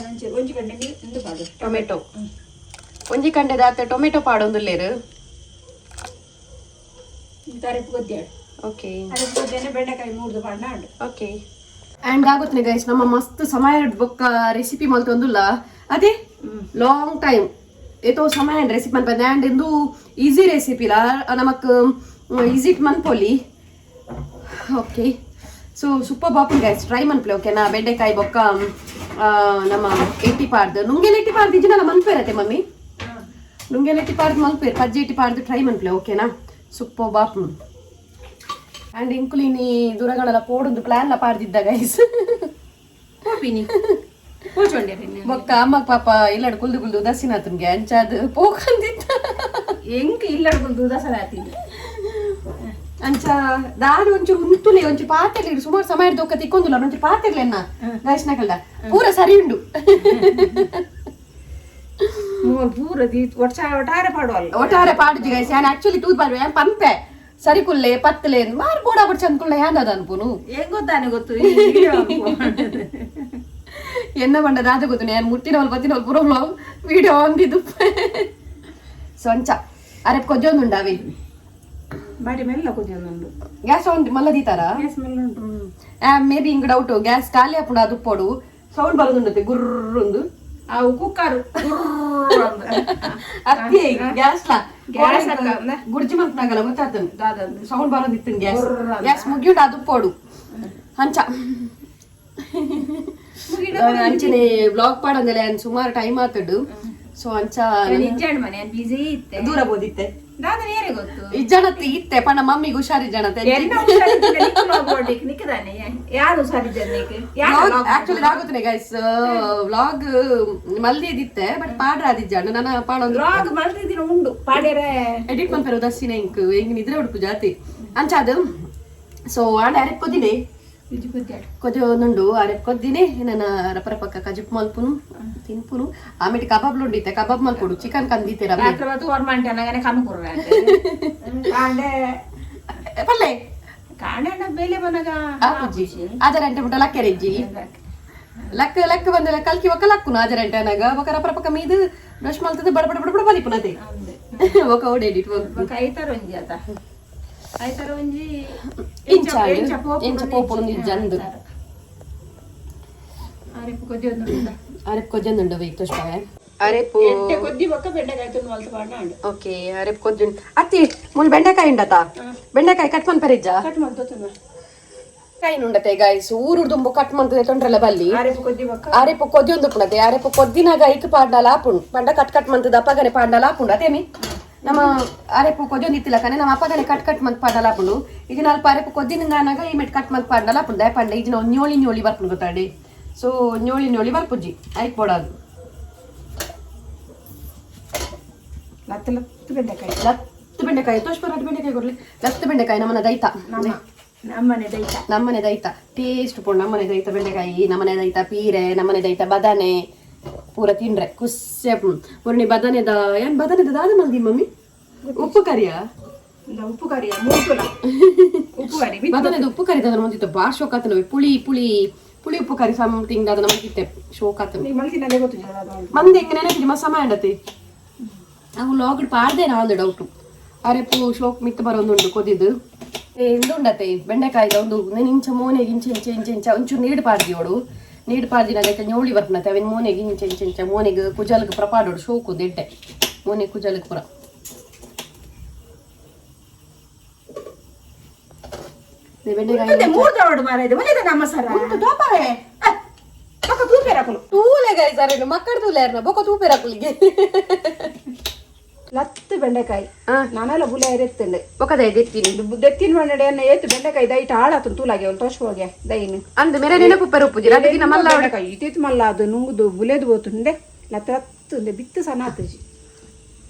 ಒಂಜಿ ಒಂಜಿ ಗಂಟೆ ನೀರು ಇಂದು ಪಾಡು. ಟೊಮೆಟೊ ಒಂಜಿ ಕಂಡೆದಾತ ಟೊಮೆಟೊ ಪಾಡೊಂದುಲ್ಲೆರ್. ತರಪು ಕೊದ್ದಿಯಾಡು. ಓಕೆ. ಅರಪು ಕೊದ್ದಿಯನೆ ಬೆಂಡೆಕಾಯಿ ಮೂರ್ದು ಪಾಡ್ನ ಉಂಡು. ಓಕೆ, ಆ್ಯಂಡ್ ಆಗುತ್ತನೆ ಗೈಸ್, ನಮ್ಮ ಮಸ್ತ್ ಸಮಯ ಬೊಕ್ಕ ರೆಸಿಪಿ ಮಲ್ತೊಂದುಲ್ಲ ಅದೇ ಲಾಂಗ್ ಟೈಮ್ ಏತೋ ಸಮಯ ರೆಸಿಪಿ ಮನ್ಪಂದೆ. ಆ್ಯಂಡ್ ಇಂದು ಈಸಿ ರೆಸಿಪಿಲ, ನಮಕ್ ಈಸಿ ಮನ್ಪೊಲಿ. ಓಕೆ, ಸೊ ಸೂಪರ್ ಬಾಪುನ್ ಗೈಸ್, ಟ್ರೈ ಮನ್ಪಲೆ, ಓಕೆನಾ? ಬೆಂಡೆಕಾಯಿ ಬೊಕ್ಕ ನಮ್ಮ ಎಟ್ಟಿ ಪಾಡ್ದು, ನುಂಗೆಲ್ ಎಟ್ಟಿ ಪಾಡ್ದು ಇಜ್ಜಿನಲ್ಲ ಮನ್ಪೇರತ್ತೆ ಮಮ್ಮಿ? ನುಂಗೆಲ್ ಎಟ್ಟಿ ಪಾಡ್ದು ಮಲ್ಪೇರು, ಪಜ್ಜಿ ಎಟ್ಟಿ ಪಾಡ್ದು ಟ್ರೈ ಮನ್ಪಲೆ, ಓಕೆನಾ? ಸೂಪರ್ ಬಾಪುನ್. ಆ್ಯಂಡ್ ಇಂಕುಲಿನಿ ದೂರಗಳೆಲ್ಲ ಪೋಡೊಂದು ಪ್ಲಾನ್ ಲ ಪಾಡ್ದಿದ್ದ ಗೈಸ್. ಹೋಪಿನಿ ಪೂಜೊಂಡೆ. ಬೊಕ್ಕ ಅಮ್ಮ ಪಾಪ ಇಲ್ಲಡ್ ಕುಲ್ದು ಕುಲ್ದು ಉದಾಸೀನಾತನ್ಗೆ, ಅಂಚಾದ್ ಪೋಕಂದಿತ್ತ. ಎಂಕ್ ಇಲ್ಲಡ್ ಉದಾಸನ ಆತೀನಿ. ಅಂಚ ದಾದ ಒಂಚೂರು ಉಂತುಲೆ, ಒಂಚೂರು ಪಾತೆರ್ಲಿ, ಸುಮಾರು ಸಮಯ ದೊಕ್ಕ ತಿಕ್ಕೊಂದುಲ್ಲ, ಒಂಚೂರು ಪಾತೆರ್ಲೆನ್ನ ಗೈಸ್ನಕಲ್ಡ ಪೂರ ಸರಿ ಉಂಡು. ಮೂರು ಪೂರ ದೀ ಒಟ್ಟ ಒಟ್ಟಾರೆ ಪಾಡುವಲ್ಲ. ಒಟ್ಟಾರೆ ಪಾಡುಜಿ ಗೈಸ್. ಯಾನ್ ಆಕ್ಚುಲಿ ತೂದ್ ಬಾರ್ವೆ, ಯಾನ್ ಪನ್ಪೆ ಸರಿ ಕುಲ್ಲೆ ಪತ್ತಲೆ ಮಾರ್ ಬೋಡ ಬುಡ್ಚ ಅಂದ್ಕೊಳ್ಳೆ ಯಾನ್ ಅದ ಅನ್ಪುನು. ಹೆಂಗ್ ಗೊತ್ತಾನೆ ಗೊತ್ತು. ಎನ್ನ ಬಂಡ ದಾದ ಗೊತ್ತು, ಯಾನ್ ಮುಟ್ಟಿನವಲ್ ಬತ್ತಿನವಲ್ ಪೂರ ವ್ಲಾಗ್ ವಿಡಿಯೋ ಅಂದಿದ್ದು. ಸೊ ಅಂಚ ಅರೆ ಕೊಜ್ಜೊಂದುಂಡಾವಿ. ಬಾರಿ ಮೆಲ್ಲ ಕುದಿಯೊಂದುಂಡು. ಗ್ಯಾಸ್ ಒಂದು ಮಲ್ಲ ದೀತಾರ. ಗ್ಯಾಸ್ ಮೆಲ್ಲ ಉಂಟು. ಮೇ ಬಿ ಇಂಗ್ ಡೌಟ್, ಗ್ಯಾಸ್ ಖಾಲಿ ಆಪುಂಡು, ಅದು ಪೋಡು ಸೌಂಡ್ ಬರೋದುಂಡತೆ ಗುರ್ರುಂದು. ಅವು ಕುಕ್ಕರ್. ಅತ್ತಿ ಗ್ಯಾಸ್ ಲಾ. ಗ್ಯಾಸ್ ಅಕ್ಕ ಅಂದ. ಗುರ್ಜಿ ಮಲ್ಪನಾಗಲ್ಲ ಗೊತ್ತಾತನ್. ದಾದಂದು? Sound ಬರೋದಿತ್ತು gas. ಗುರ್ರ್ ಅಂದ. ಗ್ಯಾಸ್ ಮುಗಿಯುಂಡು, ಅದು ಪೋಡು. ಅಂಚ ಅಂಚನೆ ಬ್ಲಾಗ್ ಪಾಡಂದಲೆ ಸುಮಾರು ಟೈಮ್ ಆತಡು, ಸೊ ಅಂಚ. ಇಜ್ಜಾಂಡ್ ಮನೆ ಬಿಸಿ ಇತ್ತೆ. ದೂರ ಬೋದಿತ್ತೆ. ದಾದ ನೇರೆ ಗೊತ್ತು. ಇಜ್ಜಣತ್ ಇತ್ತೆ ಪಂಡ ಮಮ್ಮಿಗೆ ಹುಷಾರಿಜ್ಜಣತೆ. ಎನ್ನ ಹುಷಾರಿದ್ದಿಲ್ಲ, ನಿಕ್ಕು log ಮಾಡ್ಲಿಕ್ಕೆ ನಿಕ್ಕದಾನೆ ಯಾರು ಹುಷಾರಿದ್ದ ನಿಕ್ ಯಾರು? ಆಕ್ಚುಲಿ ಆಗುತ್ತನೆ ಗೈಸ್, ವ್ಲಾಗ್ ಮಲ್ದಿದ್ದಿತ್ತೆ, ಬಟ್ ಪಾಡ್ರ ಆದಿಜ್ಜಾಂಡ್ ನನ್ನ ಪಾಡೊಂದು. ಲಾಗ್ ಮಲ್ತಿದ್ದಿನ ಉಂಡು ಪಾಡ್ಯರೆ. ಎಡಿಟ್ ಮನ್ಪೆರ ಉದಾಸೀನ, ಇಂಕ್ ಎಂಗ್ ನಿದ್ರೆ ಉಡುಪು ಜಾತಿ ಅಂಚ ಅದು. ಸೊ ಆಂಡ ಅರೆಪ್ ಕೊದ್ದಿನಿ. ಬಿಜಿ ಕೊದ್ಯಾಡು. ಕೊದ್ಯೊಂದುಂಡು, ಅರೆಪ್ ಕೊದ್ದಿನಿ. ನನ್ನ ರಪರಪಕ್ಕ ಕಜಿಪ್ ಮಲ್ಪುನು ತಿನ್ಪುನು. ಆಮೇಲೆ ಕಬಾಬ್ ಉಂಡಿತ್ತೆ, ಕಬಾಬ್ ಮಲ್ಪುಡು, ಚಿಕನ್ ಕಂದಿತ್ತೆ ರಬ್ಬಿ. ರಾತ್ರಿ ಹೊತ್ತು ಹೊರ್ಮಂಟೆ ಅನ್ನಗನೆ ಕಮ್ಮಿ ಕುರ್ರೆ ಕಾಂಡೆ. ಪಲ್ಲೆ. ಕಾಂಡೆ ಅಣ್ಣ ಬೇಲೆ ಬನಗ. ಆಪುಜಿ ಅದರಂಟೆ ಬಿಟ್ಟ ಲಕ್ಕೆರೆಜ್ಜಿ ಲಕ್ಕ ಲಕ್ಕ ಬಂದಲ್ಲ ಕಲ್ಕಿ ಒಕ್ಕ ಲಕ್ಕುನು ಅದರಂಟೆ ಅನಾಗ ಒಕ್ಕ ರಪರಪಕ್ಕ ಮೀದು ಬ್ರಷ್ ಮಲ್ತದೆ, ಬಡ ಬಡ ಬಡ ಬಡ ಬಲಿಪುನತೆ ఒక ಓಡಿ ಎಡಿಟ್. ಬೊಕ ಐತಾರ ಒಂಜಿ ಆತ ಐತಾರ ಒಂಜಿ. ಇಂಚ ಇಂಚ ಪೋಪುನು ಇಜ್ಜಂದು. ಅರೆಪು ಕೊದ್ದಿ ಒಂದು. ಅರೆಪ್ ಕೊಜ್ಜಂದುಂಡು ವೈಕ್ ತೋಷ್ಪಾವೆ ಅರೆಪು. ಎಡ್ಡೆ ಕೊದ್ದಿ ಬೊಕ್ಕ ಬೆಂಡೆಕಾಯಿ ತುಂಡು ಮಲ್ತ್ ಪಾಡ್ನ ಉಂಡು. ಓಕೆ, ಅರೆಪ್ ಕೊಜ್ಜುಂಡು. ಅತ್ತಿ ಮುಲ್ ಬೆಂಡೆಕಾಯಿ ಉಂಡತ, ಬೆಂಡೆಕಾಯಿ ಕಟ್ ಮನ್ಪೆರಿಜ್ಜ? ಕಟ್ ಮಲ್ತ್ ತುಂಡು. ಕಾಯಿ ಉಂಡತೆ ಗಾಯ್ಸ್, ಊರು ದುಂಬು ಕಟ್ ಮಂತದೆ ತೊಂಡ್ರಲ್ಲ ಬಲ್ಲಿ. ಅರೆಪು ಕೊದ್ದಿ ಬೊಕ್ಕ. ಅರೆಪು ಕೊದ್ಯೊಂದು ಪುಣತೆ, ಅರೆಪು ಕೊದ್ದಿನಾಗ ಐಕ್ ಪಾಡ್ಡಲ ಆಪುಂಡು ಪಂಡ ಕಟ್ ಕಟ್ ಮಂತದ ಅಪ್ಪಗನೆ ಪಾಡ್ಡಲ ಆಪುಂಡು. ಅದೇಮಿ ನಮ್ಮ ಅರೆಪು ಕೊದ್ಯೊಂದು ಇತ್ತಿಲ್ಲ ಕನೆ, ನಮ್ಮ ಅಪ್ಪಗನೆ ಕಟ್ ಕಟ್ ಮಂತ್ ಪಾಡ್ಡಲ ಆಪುಂಡು. ಈಗ ನಾಲ್ಪ ಅರೆಪು ಕೊದ್ದಿನಂಗಾನಾಗ ಈ ಮೆಟ್ ಕಟ್ ಮಂತ್ ಪಾಡ್ಡಲ ಆಪುಂಡು. ದಯ ಪಂಡ ಈಜಿನ ನ್ಯೋಳಿ ನ್ಯೋಳಿ ಬರ್ಪುಂಡು ಗೊತ್ತಾಡಿ. ಸೊ ನ್ಯೋಳಿ ನ್ಯೋಳಿ ಬರ್ಪುಜ್ಜಿ, ಐಕ್ ಬೋಡಾದು. ಲತ್ತ ಲತ್ತ ಬೆಂಡೆಕಾಯಿ. ಲತ್ತು ಬೆಂಡೆಕಾಯಿ ತೋಷ್ಪರ ಬೆಂಡೆಕಾಯಿ ಕೊಡ್ಲಿ. ಲತ್ತು ಬೆಂಡೆಕಾಯಿ ನಮ್ಮನ ದೈತ. ನಮ್ಮ ನಮ್ಮನೆ ದೈತ. ನಮ್ಮನೆ ದೈತ ಟೇಸ್ಟ್ ಪೋಂಡು. ನಮ್ಮನೆ ದೈತ ಬೆಂಡೆಕಾಯಿ, ನಮ್ಮನೆ ದೈತ ಪೀರೆ, ನಮ್ಮನೆ ದೈತ ಬದನೆ ಪೂರ ತಿಂಡ್ರೆ ಖುಷಿ. ಪೂರ್ಣಿ ಬದನೆದ ಏನ್ ಬದನೆದ ದಾದ ಮಲ್ದಿ ಮಮ್ಮಿ? ಉಪ್ಪು ಕರಿಯಾ? ಇಂದ ಉಪ್ಪು ಕರಿಯ ಮೂತುಲ ಉಪ್ಪು ಕರಿ. ಬದನೆದ ಉಪ್ಪು ಕರಿ ದಾದ ಮಂದಿತ್ತು, ಬಾಳ್ ಶೋಕ್ ಆತನ. ಪುಳಿ ಪುಳಿ ಪುಳಿ ಉಪ್ಪು ಕರಿ ಸಮಥಿಂಗ್ ದಾದ ನಮಗಿತ್ತೆ, ಶೋಕ್ ಆತನ. ನೀ ಮಲ್ತಿನಲ್ಲೇ ಗೊತ್ತು ಅದು. ಮಂದಿ ಹೆಂಗ ನೆನಪಿದೆ ಮಸ್ತ್ ಸಮಯ ಅಂಡತಿ ಅವು ಲಾಗ್ಡ್ ಪಾಡ್ದೆ ನಾ ಒಂದು ಡೌಟು. ಅರೆಪು ಶೋಕ್ ಮಿತ್ತ ಬರೋದುಂಡು ಕೊದಿದು ಇಂದುಂಡತೆ ಬೆಂಡೆಕಾಯಿದ ಒಂದು నేను ಇಂಚ ಮೋನೆಗೆ ಇಂಚ ಇಂಚ ಇಂಚ ಇಂಚ ಒಂಚೂರು ನೀರು ಪಾಡ್ದಿಯೋಡು. ನೀರು ಪಾಡ್ದಿನಾಗ ಐತೆညೋಳಿ ಬರ್ಪುನತೆ ಅವಿನ ಮೋನೆಗೆ ಇಂಚ ಇಂಚ ಇಂಚ ಮೋನೆಗೆ ಕುಜಲ್ಗ್ ಪೂರ ಪಾಡೋಡು, ಶೋಕು ದೆಡ್ಡೆ ಮೋನೆ ಕುಜಲ್ಗ್ ಪೂರ. ಬೆಂಡೆಕಾಯಿ ಮೂರು ದವಡು ಮಾರ ಇದು ಒಳ್ಳೆದ ನಮ್ಮ ಸರ. ದೋಪಾರೆ. ಬೊಕ್ಕ ತೂಪೇರಕುಲು. ತೂಲೆ ಗೈಸ್, ಅರೆ ಮಕ್ಕಳ ತೂಲೆ ಅರ್ನ ಬೊಕ ತೂಪೆರಕುಲಿಗೆ. ಲತ್ತು ಬೆಂಡೆಕಾಯಿ ನಾನೆಲ್ಲ ಬುಲೆ ಎರೆತ್ತುಂಡು. ಬೊಕದ ದೆತ್ತೀನಿ. ದೆತ್ತಿನ ಮಣ್ಣಡೆ ಎನ್ನ ಏತು ಬೆಂಡೆಕಾಯಿ ದೈಟ್ ಹಾಳಾತು ತೂಲಾಗೆ ಒಂದು ತೋಷ ಹೋಗೆ ದೈನು. ಅಂದ್ ಮೇರೆ ನೆನಪು ಪೆರುಪುಜಿ ರಡ್ಡು ದಿನ ಮಲ್ಲ. ಬೆಂಡೆಕಾಯಿ ಇತ್ತಿತ್ತು ಮಲ್ಲ, ಅದು ನುಂಗುದು ಬುಲೆದು ಹೋತುಂಡೆ ಲತ್ತ. ಲತ್ತುಂದೆ ಬಿತ್ತು ಸನ ಆತುಜಿ.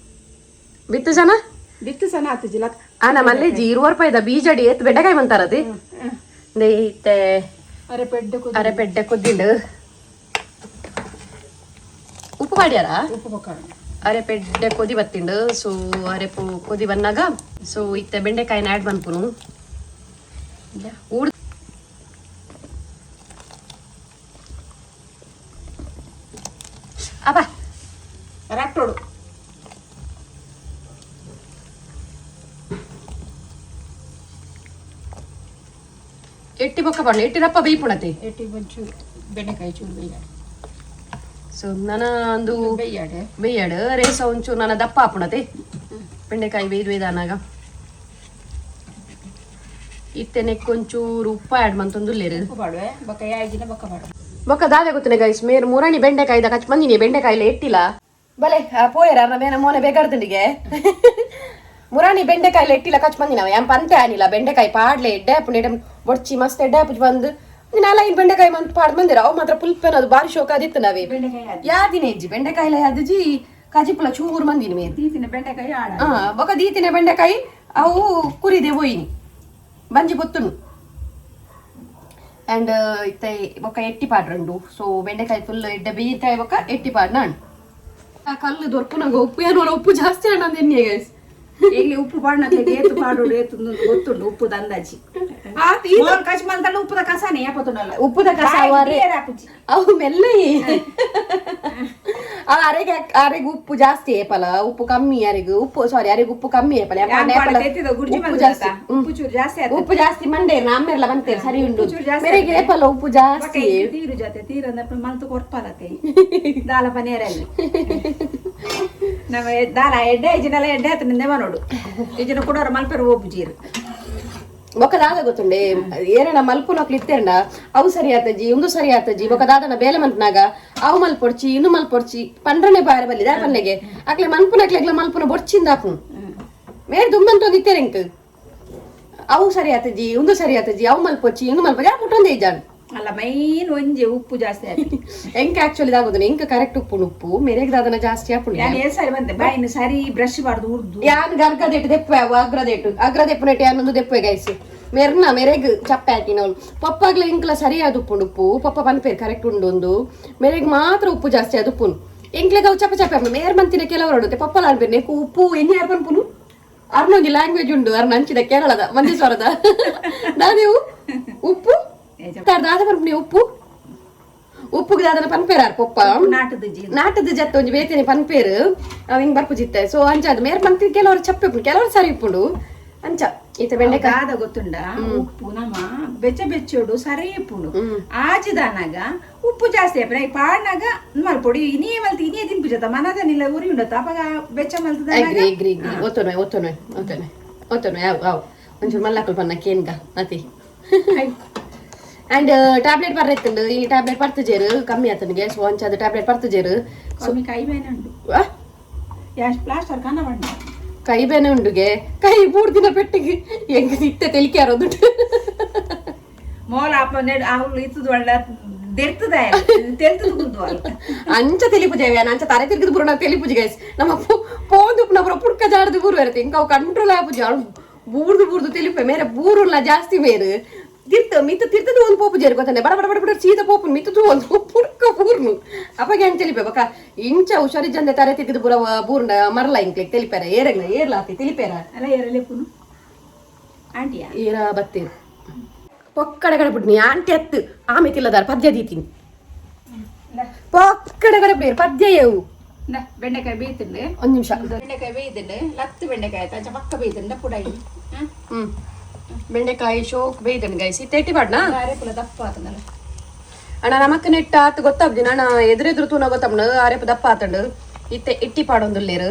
ಬಿತ್ತು ಜನ ಬಿತ್ತು ಸನ ಆತುಜಿ ಲತ್. ಆ ನಮ್ಮಲ್ಲೇ ಜಿ 20 ರೂಪಾಯಿದ ಬೀಜಡಿ ಏತ್ ಬೆಂಡೆಕಾಯಿ ಮಂತಾರತಿ ಇತ್ತೆ. ಅರೆ ಪೆಡ್ಡೆ. ಅರೆ ಪೆಡ್ಡೆ ಕುದ್ದಿಂಡು ಉಪ್ಪು ಮಾಡ್ಯಾರ. ಉಪ್ಪು ಬೊಕ್ಕ. ಅರೆ ಪೆಡ್ಡೆ ಕೊದಿ ಬತ್ತಿಂಡು. ಸೊ ಅರೆಪು ಕೊದಿ ಬಂದಾಗ ಸೊ ಇತ್ತೆ ಬೆಂಡೆಕಾಯಿನ ಆ್ಯಡ್ ಮನ್ಪುನು ಊರ್ ಅಪ್ಪ. ರಟ್ಟೋಡು. ಎಟ್ಟಿ ಬೊಕ್ಕ ಪಂಡು ಎಟ್ಟಿ ರಪ್ಪ ಬೇಯ್ಪುಣತೆ. ಎಟ್ಟಿ ಒಂಚೂರು ಬೆಂಡೆಕಾಯಿ ಚೂರು ಬೇಯ್ಯಾಡು. ಸೊ ನನ ಒಂದು ಬೇಯ್ಯಾಡೆ. ಬೇಯಡು ರೇಸ ಒಂಚೂರು ನನ್ನ ದಪ್ಪ ಆಪುಣತೆ ಬೆಂಡೆಕಾಯಿ ಬೇಯ್ದು ಬೇಯ್ದಾನಾಗ. ಇತ್ತೆ ನೆಕ್ಕೊಂಚೂರು ಉಪ್ಪು ಆ್ಯಡ್ ಮಂತೊಂದುಲ್ಲೇರು. ಉಪ್ಪು ಪಾಡುವೆ ಬೊಕ್ಕ ಯಾಯಿಜಿನ ಬೊಕ್ಕ ಪಾಡು. ಬೊಕ್ಕ ದಾದೆ ಗೊತ್ತನೆ ಗೈಸ್, ಮೇರ್ ಮುರಣಿ ಬೆಂಡೆಕಾಯಿದ ಕಚ್ ಮಂದಿನಿ ಬೆಂಡೆಕಾಯಿಲೆ ಎಟ್ಟಿಲ್ಲ ಬಲೆ ಪೋಯರ ಮೇನ ಮೋನೆ ಬೇಗಾಡ್ದಂಡಿಗೆ. ಮುರಾಣಿ ಬೆಂಡೆಕಾಯಿಲೆ ಎಟ್ಟಿಲ್ಲ ಕಚ್ ಮಂದಿನವ ಯಾಂ ಪಂತೆ ಆನಿಲ್ಲ ಬೆಂಡೆಕಾಯಿ ಪಾಡ್ಲೆ ಎಡ್ಡೆ ಆಪುಂಡು ಎಡ್ಡೆ ಬೊಡ್ಚಿ ಮಸ್ತ್ ಎಡ್ಡೆ ಆಪುಜ್ ಬಂದು ನಾಲ ಇನ್ ಬೆಂಡೆಕಾಯಿ ಮಂತ್ ಪಾಡ್ ಬಂದಿರ ಅವು ಮಾತ್ರ ಪುಲ್ಪೆನ ಅದು ಬಾರಿ ಶೋಕ ಆದಿತ್ತು ನಾವೇ. ಬೆಂಡೆಕಾಯಿ ಅದು. ಯಾದಿನ ಹೆಜ್ಜಿ ಬೆಂಡೆಕಾಯಿಲೆ ಯಾದಿಜಿ ಕಜಿಪುಲ ಚೂರು ಮಂದಿನಿ ಮೇರ್. ತೀತಿನ ಬೆಂಡೆಕಾಯಿ ಆಡ. ಆ ಬೊಕ ದೀತಿನ ಬೆಂಡೆಕಾಯಿ ಅವು ಕುರಿದೆ ಪೋಯಿನಿ ಬಂಜಿ ಪೊತ್ತುನು. ಅಂಡ್ ಇತ್ತೆ ಬೊಕ್ಕ ಎಟ್ಟಿ ಪಾಡ್ರಂಡು. ಸೊ ಬೆಂಡೆಕಾಯಿ ಫುಲ್ ಎಡ್ಡೆ ಬೇಯ್ತಾಯಿ ಬೊಕ್ಕ ಎಟ್ಟಿ ಪಾಡ್ ನಾನ್ ಆ ಕಲ್ಲು ದೊರ್ಪುನಾಗ ಉಪ್ಪು ಏನೋ ಉಪ್ಪು ಜಾಸ್ತಿ ಅಣ್ಣ ಎನ್ನಿ ಗೈಸ್. ಇಲ್ಲಿ ಉಪ್ಪು ಪಾಡ್ನಕ್ಕೆ ಏತು ಪಾಡೋಡು ಏತು ಗೊತ್ತುಂಡು ಉಪ್ಪುದ ಅಂದಾಜಿ. ಮೋನ್ ಕಚ್ ಮಂತಂಡ ಉಪ್ಪುದ ಕಸಾನೆ ಯಾಪತ್ತುಂಡಲ್ಲ. ಉಪ್ಪುದ ಕಸ ಅವಾರೆ. ಅವು ಮೆಲ್ಲ ಅವ ಅರೆಗೆ ಅರೆಗೆ ಉಪ್ಪು ಜಾಸ್ತಿ ಏಪಲ ಉಪ್ಪು ಕಮ್ಮಿ ಅರೆಗೆ ಉಪ್ಪು ಸಾರಿ ಅರೆಗೆ ಉಪ್ಪು ಕಮ್ಮಿ ಏಪಲ ಯಾಕಂದ್ರೆ ಏಪಲ ಗುರ್ಜಿ ಉಪ್ಪು ಜಾಸ್ತಿ. ಉಪ್ಪು ಚೂರು ಜಾಸ್ತಿ ಆತು. ಉಪ್ಪು ಜಾಸ್ತಿ ಮಂಡೇರ್ ನಮ್ಮೆರ್ಲ ಬಂತೇರು ಸರಿ ಉಂಡು. ಚೂರು ಜಾಸ್ತಿ. ಮೇರೆಗೆ ಏಪಲ ಉಪ್ಪು ಜಾಸ್ತಿ. ತೀರು ಜಾತೆ ತೀರಂದ್ರೆ ಮಲ್ತು ಕೊರ್ಪಾಲತೆ ದಾಲ ಪನೇರಲ್ಲಿ ನಮ್ಮ ದಾಲ ಎಡ್ಡೆ ಇಜಿನೆಲ್ಲ ಎಡ್ಡೆ ಆತು ನಿಂದೆ ಮನೋಡು ಇಜಿನ ಕುಡೋರ ಮಲ್ಪೆರು ಒಪ್ಪು ಜೀರು. ಬೊಕ್ಕ ದಾದ ಗೊತ್ತುಂಡೆ ಏರಣ ಮಲ್ಪುನಕ್ಲು ಇತ್ತೇಂಡ ಅವು ಸರಿ ಆತಜಿ ಉಂದು ಸರಿ ಆತಜಿ. ಬೊಕ್ಕ ದಾದನ ಬೇಲೆ ಮನ್ಪುನಾಗ ಅವು ಮಲ್ಪೊಡ್ಚಿ ಇನ್ನು ಮಲ್ಪೊಡ್ಚಿ ಪಂಡ್ರನೆ ಬಾರೆ ಬಲ್ಲಿ ದಾ ಪನ್ನೆಗೆ ಅಕ್ಲೆ ಮನ್ಪುನಕ್ಲೆಗ್ಲ ಮಲ್ಪುನ ಬೊಡ್ಚಿಂದ ಆಪು ಮೇರ್ ದುಮ್ಮಂತ ಇತ್ತೇರೆ ಇಂಕ್ ಅವು ಸರಿ ಆತಜಿ ಉಂದು ಸರಿ ಆತಜಿ ಅವು ಮಲ್ಪೊಚ್ಚಿ ಇಂದು ಮಲ್ಪೊಚ್ಚಿ ಆ ಮುಟ್ಟೊಂದೇ ಇಜ್ಜಾನ್. ಅಲ್ಲ ಮೈನ್ ಒಂಜಿ ಉಪ್ಪು ಜಾಸ್ತಿ ಆಯ್ತು. ಎಂಕ್ ಆಕ್ಚುಲಿ ದಾಗೋದು ಎಂಕ್ ಕರೆಕ್ಟ್ ಉಪ್ಪು ಉಪ್ಪು ಮೇರೆಗ್ ದಾದನ ಜಾಸ್ತಿ ಆಪುಂಡು. ನಾನು ಏನ್ ಸರಿ ಬಂದೆ ಬಾಯಿನ ಸರಿ ಬ್ರಷ್ ಬಾರ್ದು ಉರ್ದು. ಯಾನ್ ಗರ್ಗದೇಟು ದೆಪ್ಪೆ ಅವು ಅಗ್ರದೇಟು ಅಗ್ರ ದೆಪ್ಪುನೆಟ್ ಯಾನೊಂದು ದೆಪ್ಪೆ ಗೈಸ್ ಮೆರ್ನ ಮೆರೆಗ್ ಚಪ್ಪೆ ಹಾಕಿನವಳು ಪಪ್ಪಾಗ್ಲ ಇಂಕ್ಲ ಸರಿಯಾದ ಉಪ್ಪುಂಡು ಉಪ್ಪು ಪಪ್ಪ ಪನ್ಪೇರು ಕರೆಕ್ಟ್ ಉಂಡು ಒಂದು ಮೆರೆಗ್ ಮಾತ್ರ ಉಪ್ಪು ಜಾಸ್ತಿ ಅದು ಉಪ್ಪುನು ಎಂಕ್ಲೆಗ್ ಅವು ಚಪ್ಪೆ ಚಪ್ಪೆ ಆಪುಂಡು. ಮೇರ್ ಮಂತಿನ ಕೆಲವರು ಉಂಡು ಪಪ್ಪಲ ಅನ್ಪೇರು ನೆಕ್ಕು ಉಪ್ಪು ಎಣ್ಣೆ ಯಾರು ಪನ್ಪುನು ಅರ್ನೊಂಜಿ ಲ್ಯಾಂಗ್ವೇಜ್ ಉಂಡು ಅರ್ನ ಅಂಚಿದ ಕೇರಳದ ಮಂಜೇಶ್ವರದ ದಾದೇವು ಉಪ್ಪು ದಾದ ಪನ್ಪುನಿ ಉಪ್ಪು ಉಪ್ಪುಗ್ ದಾದನ ಪನ್ಪೇರಾರ್ ಪೊಪ್ಪ. ನಾಟದ ಜೀ. ನಾಟದ ಜತ್ತ ಒಂಜಿ ಬೇತನೆ ಪನ್ಪೇರು ಅವ್ ಹಿಂಗ್ ಬರ್ಪುಜಿತ್ತೆ. ಸೊ ಅಂಚ ಅದು ಮೇರ್ ಮಂತಿ ಕೆಲವರು ಚಪ್ಪೆ ಉಪ್ಪುಂಡು ಕೆಲವರು ಸರಿ ಉಪ್ಪುಂಡು ಅಂಚ ಈತ ಬೆಂಡೆಕಾಯಿ. ದಾದ ಗೊತ್ತುಂಡ ಉಪ್ಪು ನಮ್ಮ ಬೆಚ್ಚ ಬೆಚ್ಚೋಡು ಸರಿ ಉಪ್ಪುಂಡು ಆಜಿದಾನಾಗ ಉಪ್ಪು ಜಾಸ್ತಿ ಆಪುಂಡು. ಈ ಪಾಡ್ನಾಗ ಮಲ್ಪೊಡಿ ಇನಿಯೇ ಮಲ್ತಿ ಇನಿಯೇ ತಿನ್ಪು ಜತ ಮನದನಿಲ್ಲ ಉರಿ ಉಂಡತ್ತ ಅಪಗ ಬೆಚ್ಚ ಮಲ್ತದಾನಾಗ. ಅಗ್ರಿ ಅಗ್ರಿ ಅಗ್ರಿ ಒತ್ತೊನ್ವೆ ಒತ್ತೊನ್ವೆ ಒತ್ತೊನ್ವೆ ಒತ್ತೊನ್ವೆ ಅವು ಅವು ಒಂಚೂರು ಮಲ್ಲಕ್ಕಲು ಪನ್ನ ಕೇನ್ಗ ಅತಿ. ಅಂಡ್ ಟ್ಯಾಬ್ಲೆಟ್ ಬರ್ರೆತ್ತುಂಡು ಈ ಟ್ಯಾಬ್ಲೆಟ್ ಪರ್ತುಜೇರು ಕಮ್ಮಿ ಆತನಿಗೆ. ಸೊ ಅಂಚ ಅದು ಟ್ಯಾಬ್ಲೆಟ್ ಪರ್ತುಜೇರು. ಕಮ್ಮಿ ಕೈ ಬೇನೆ ಉಂಡು. ಯಾಶ್ ಪ್ಲಾಸ್ಟರ್ ಕನ್ನ ಬಣ್ಣ. ಕೈ ಬೇನೆ ಉಂಡುಗೆ ಕೈ ಮೂರು ದಿನ ಪೆಟ್ಟಿಗೆ ಎಂಗ್ ಇತ್ತೆ ತೆಲಿಕೆ ಆರೋದುಂಟು. ಮೋಲ ಅಪ್ಪ ನೆಡ್ ಅವ್ಲು ಇತ್ತದ ಒಳ್ಳ ದೆರ್ತದ ತೆಲ್ತದ ಕುಂತು ಅಲ್ಲ. ಅಂಚ ತೆಲಿಪುಜೆ ಅಂಚ ತರೆ ತಿರ್ಗದ ಬುರುಣ ತೆಲಿಪುಜಿ ಗೈಸ್. ನಮ್ಮ ಪೋಂದು ಉಪ್ಪುನ ಪುಡ್ಕ ಜಾಡದು ಬೂರು ಇರುತ್ತೆ ಇಂಕ ಅವು ಕಂಟ್ರೋಲ್ ಆಪುಜಿ ಅವ್ಳು ಬೂರ್ದು ಬೂರ್ದು ತೆಲಿಪೆ ಮೇರೆ ಬೂರುಲ್ಲ ಜಾಸ್ತಿ ಮೇರು ತಿರ್ತ ಮಿತ್ತ ತಿರ್ತದ ಒಂದು ಪೋಪು ಜೇರು ಗೊತ್ತಾನೆ ಬಡ ಬಡ ಬಡ ಬಡ ಸೀದಾ ಪೋಪು ಮಿತ್ತದು ಒಂದು ಪುಡ್ಕ ಬೂರ್ನು ಅಪ್ಪಗೆ ಅಂಚ ತೆಲಿಪೆ ಬೊಕ ಇಂಚ ಹುಷಾರಿ ಜಂದೆ ತರೆ ತಿರ್ಗದ ಬುರ ಬೂರ್ನ ಮರಲ ಇಂಕ್ಲಿಕ್ ತೆಲಿಪೇರ ಏರಗ್ಲ ಏರ್ಲಾತಿ ತೆಲಿಪೇರ. ಅಲ್ಲ ಏರಲೆಪ್ಪುನು ಆಂಟಿಯಾ. ಏರ ಬತ್ತೇರು ಪೊಕ್ಕಡೆ ಬಿಡ್ನಿ ಆಂಟಿ ಅತ್ತು ಆಮೆ ತಿಲ್ಲದಾರ ಪದ್ಯ ದೀತೀನಿ ಪೊಕ್ಕಡೆ ಕಡೆ ಪದ್ಯ ಏವು. ಬೆಂಡೆಕಾಯಿ ಬೇಯ್ತಿಂಡು. ಒಂದ್ ನಿಮಿಷ. ಬೆಂಡೆಕಾಯಿ ಬೇಯ್ತಿಂಡು ಲತ್ತು ಬೆಂಡೆಕಾಯಿ ಆಯ್ತು ಅಂಚ ಪಕ್ಕ ಬೇಯ್ತಿಂಡ ಪುಡೈ. ಹ್ಮ್ ಬೆಂಡೆಕಾಯಿ ಶೋಕ್ ಬೇಯ್ದನ್ ಗೈಸ್ ಇತ್ತೆ ಬಾಡ್ನಾ. ಅರೆಪುಲ ದಪ್ಪ ಆತಂದಲ್ಲ. ಅಣ್ಣ ನಮಕ್ ನೆಟ್ಟ ಆತು ಗೊತ್ತಾಬ್ದಿ ನಾನು ಎದುರೆದುರು ತೂನ ಗೊತ್ತಾಬ್ನ ಅರೆಪ ದಪ್ಪ ಆತಂಡು ಇತ್ತೆ ಇಟ್ಟಿ ಪಾಡೊಂದುಲ್ಲೇರು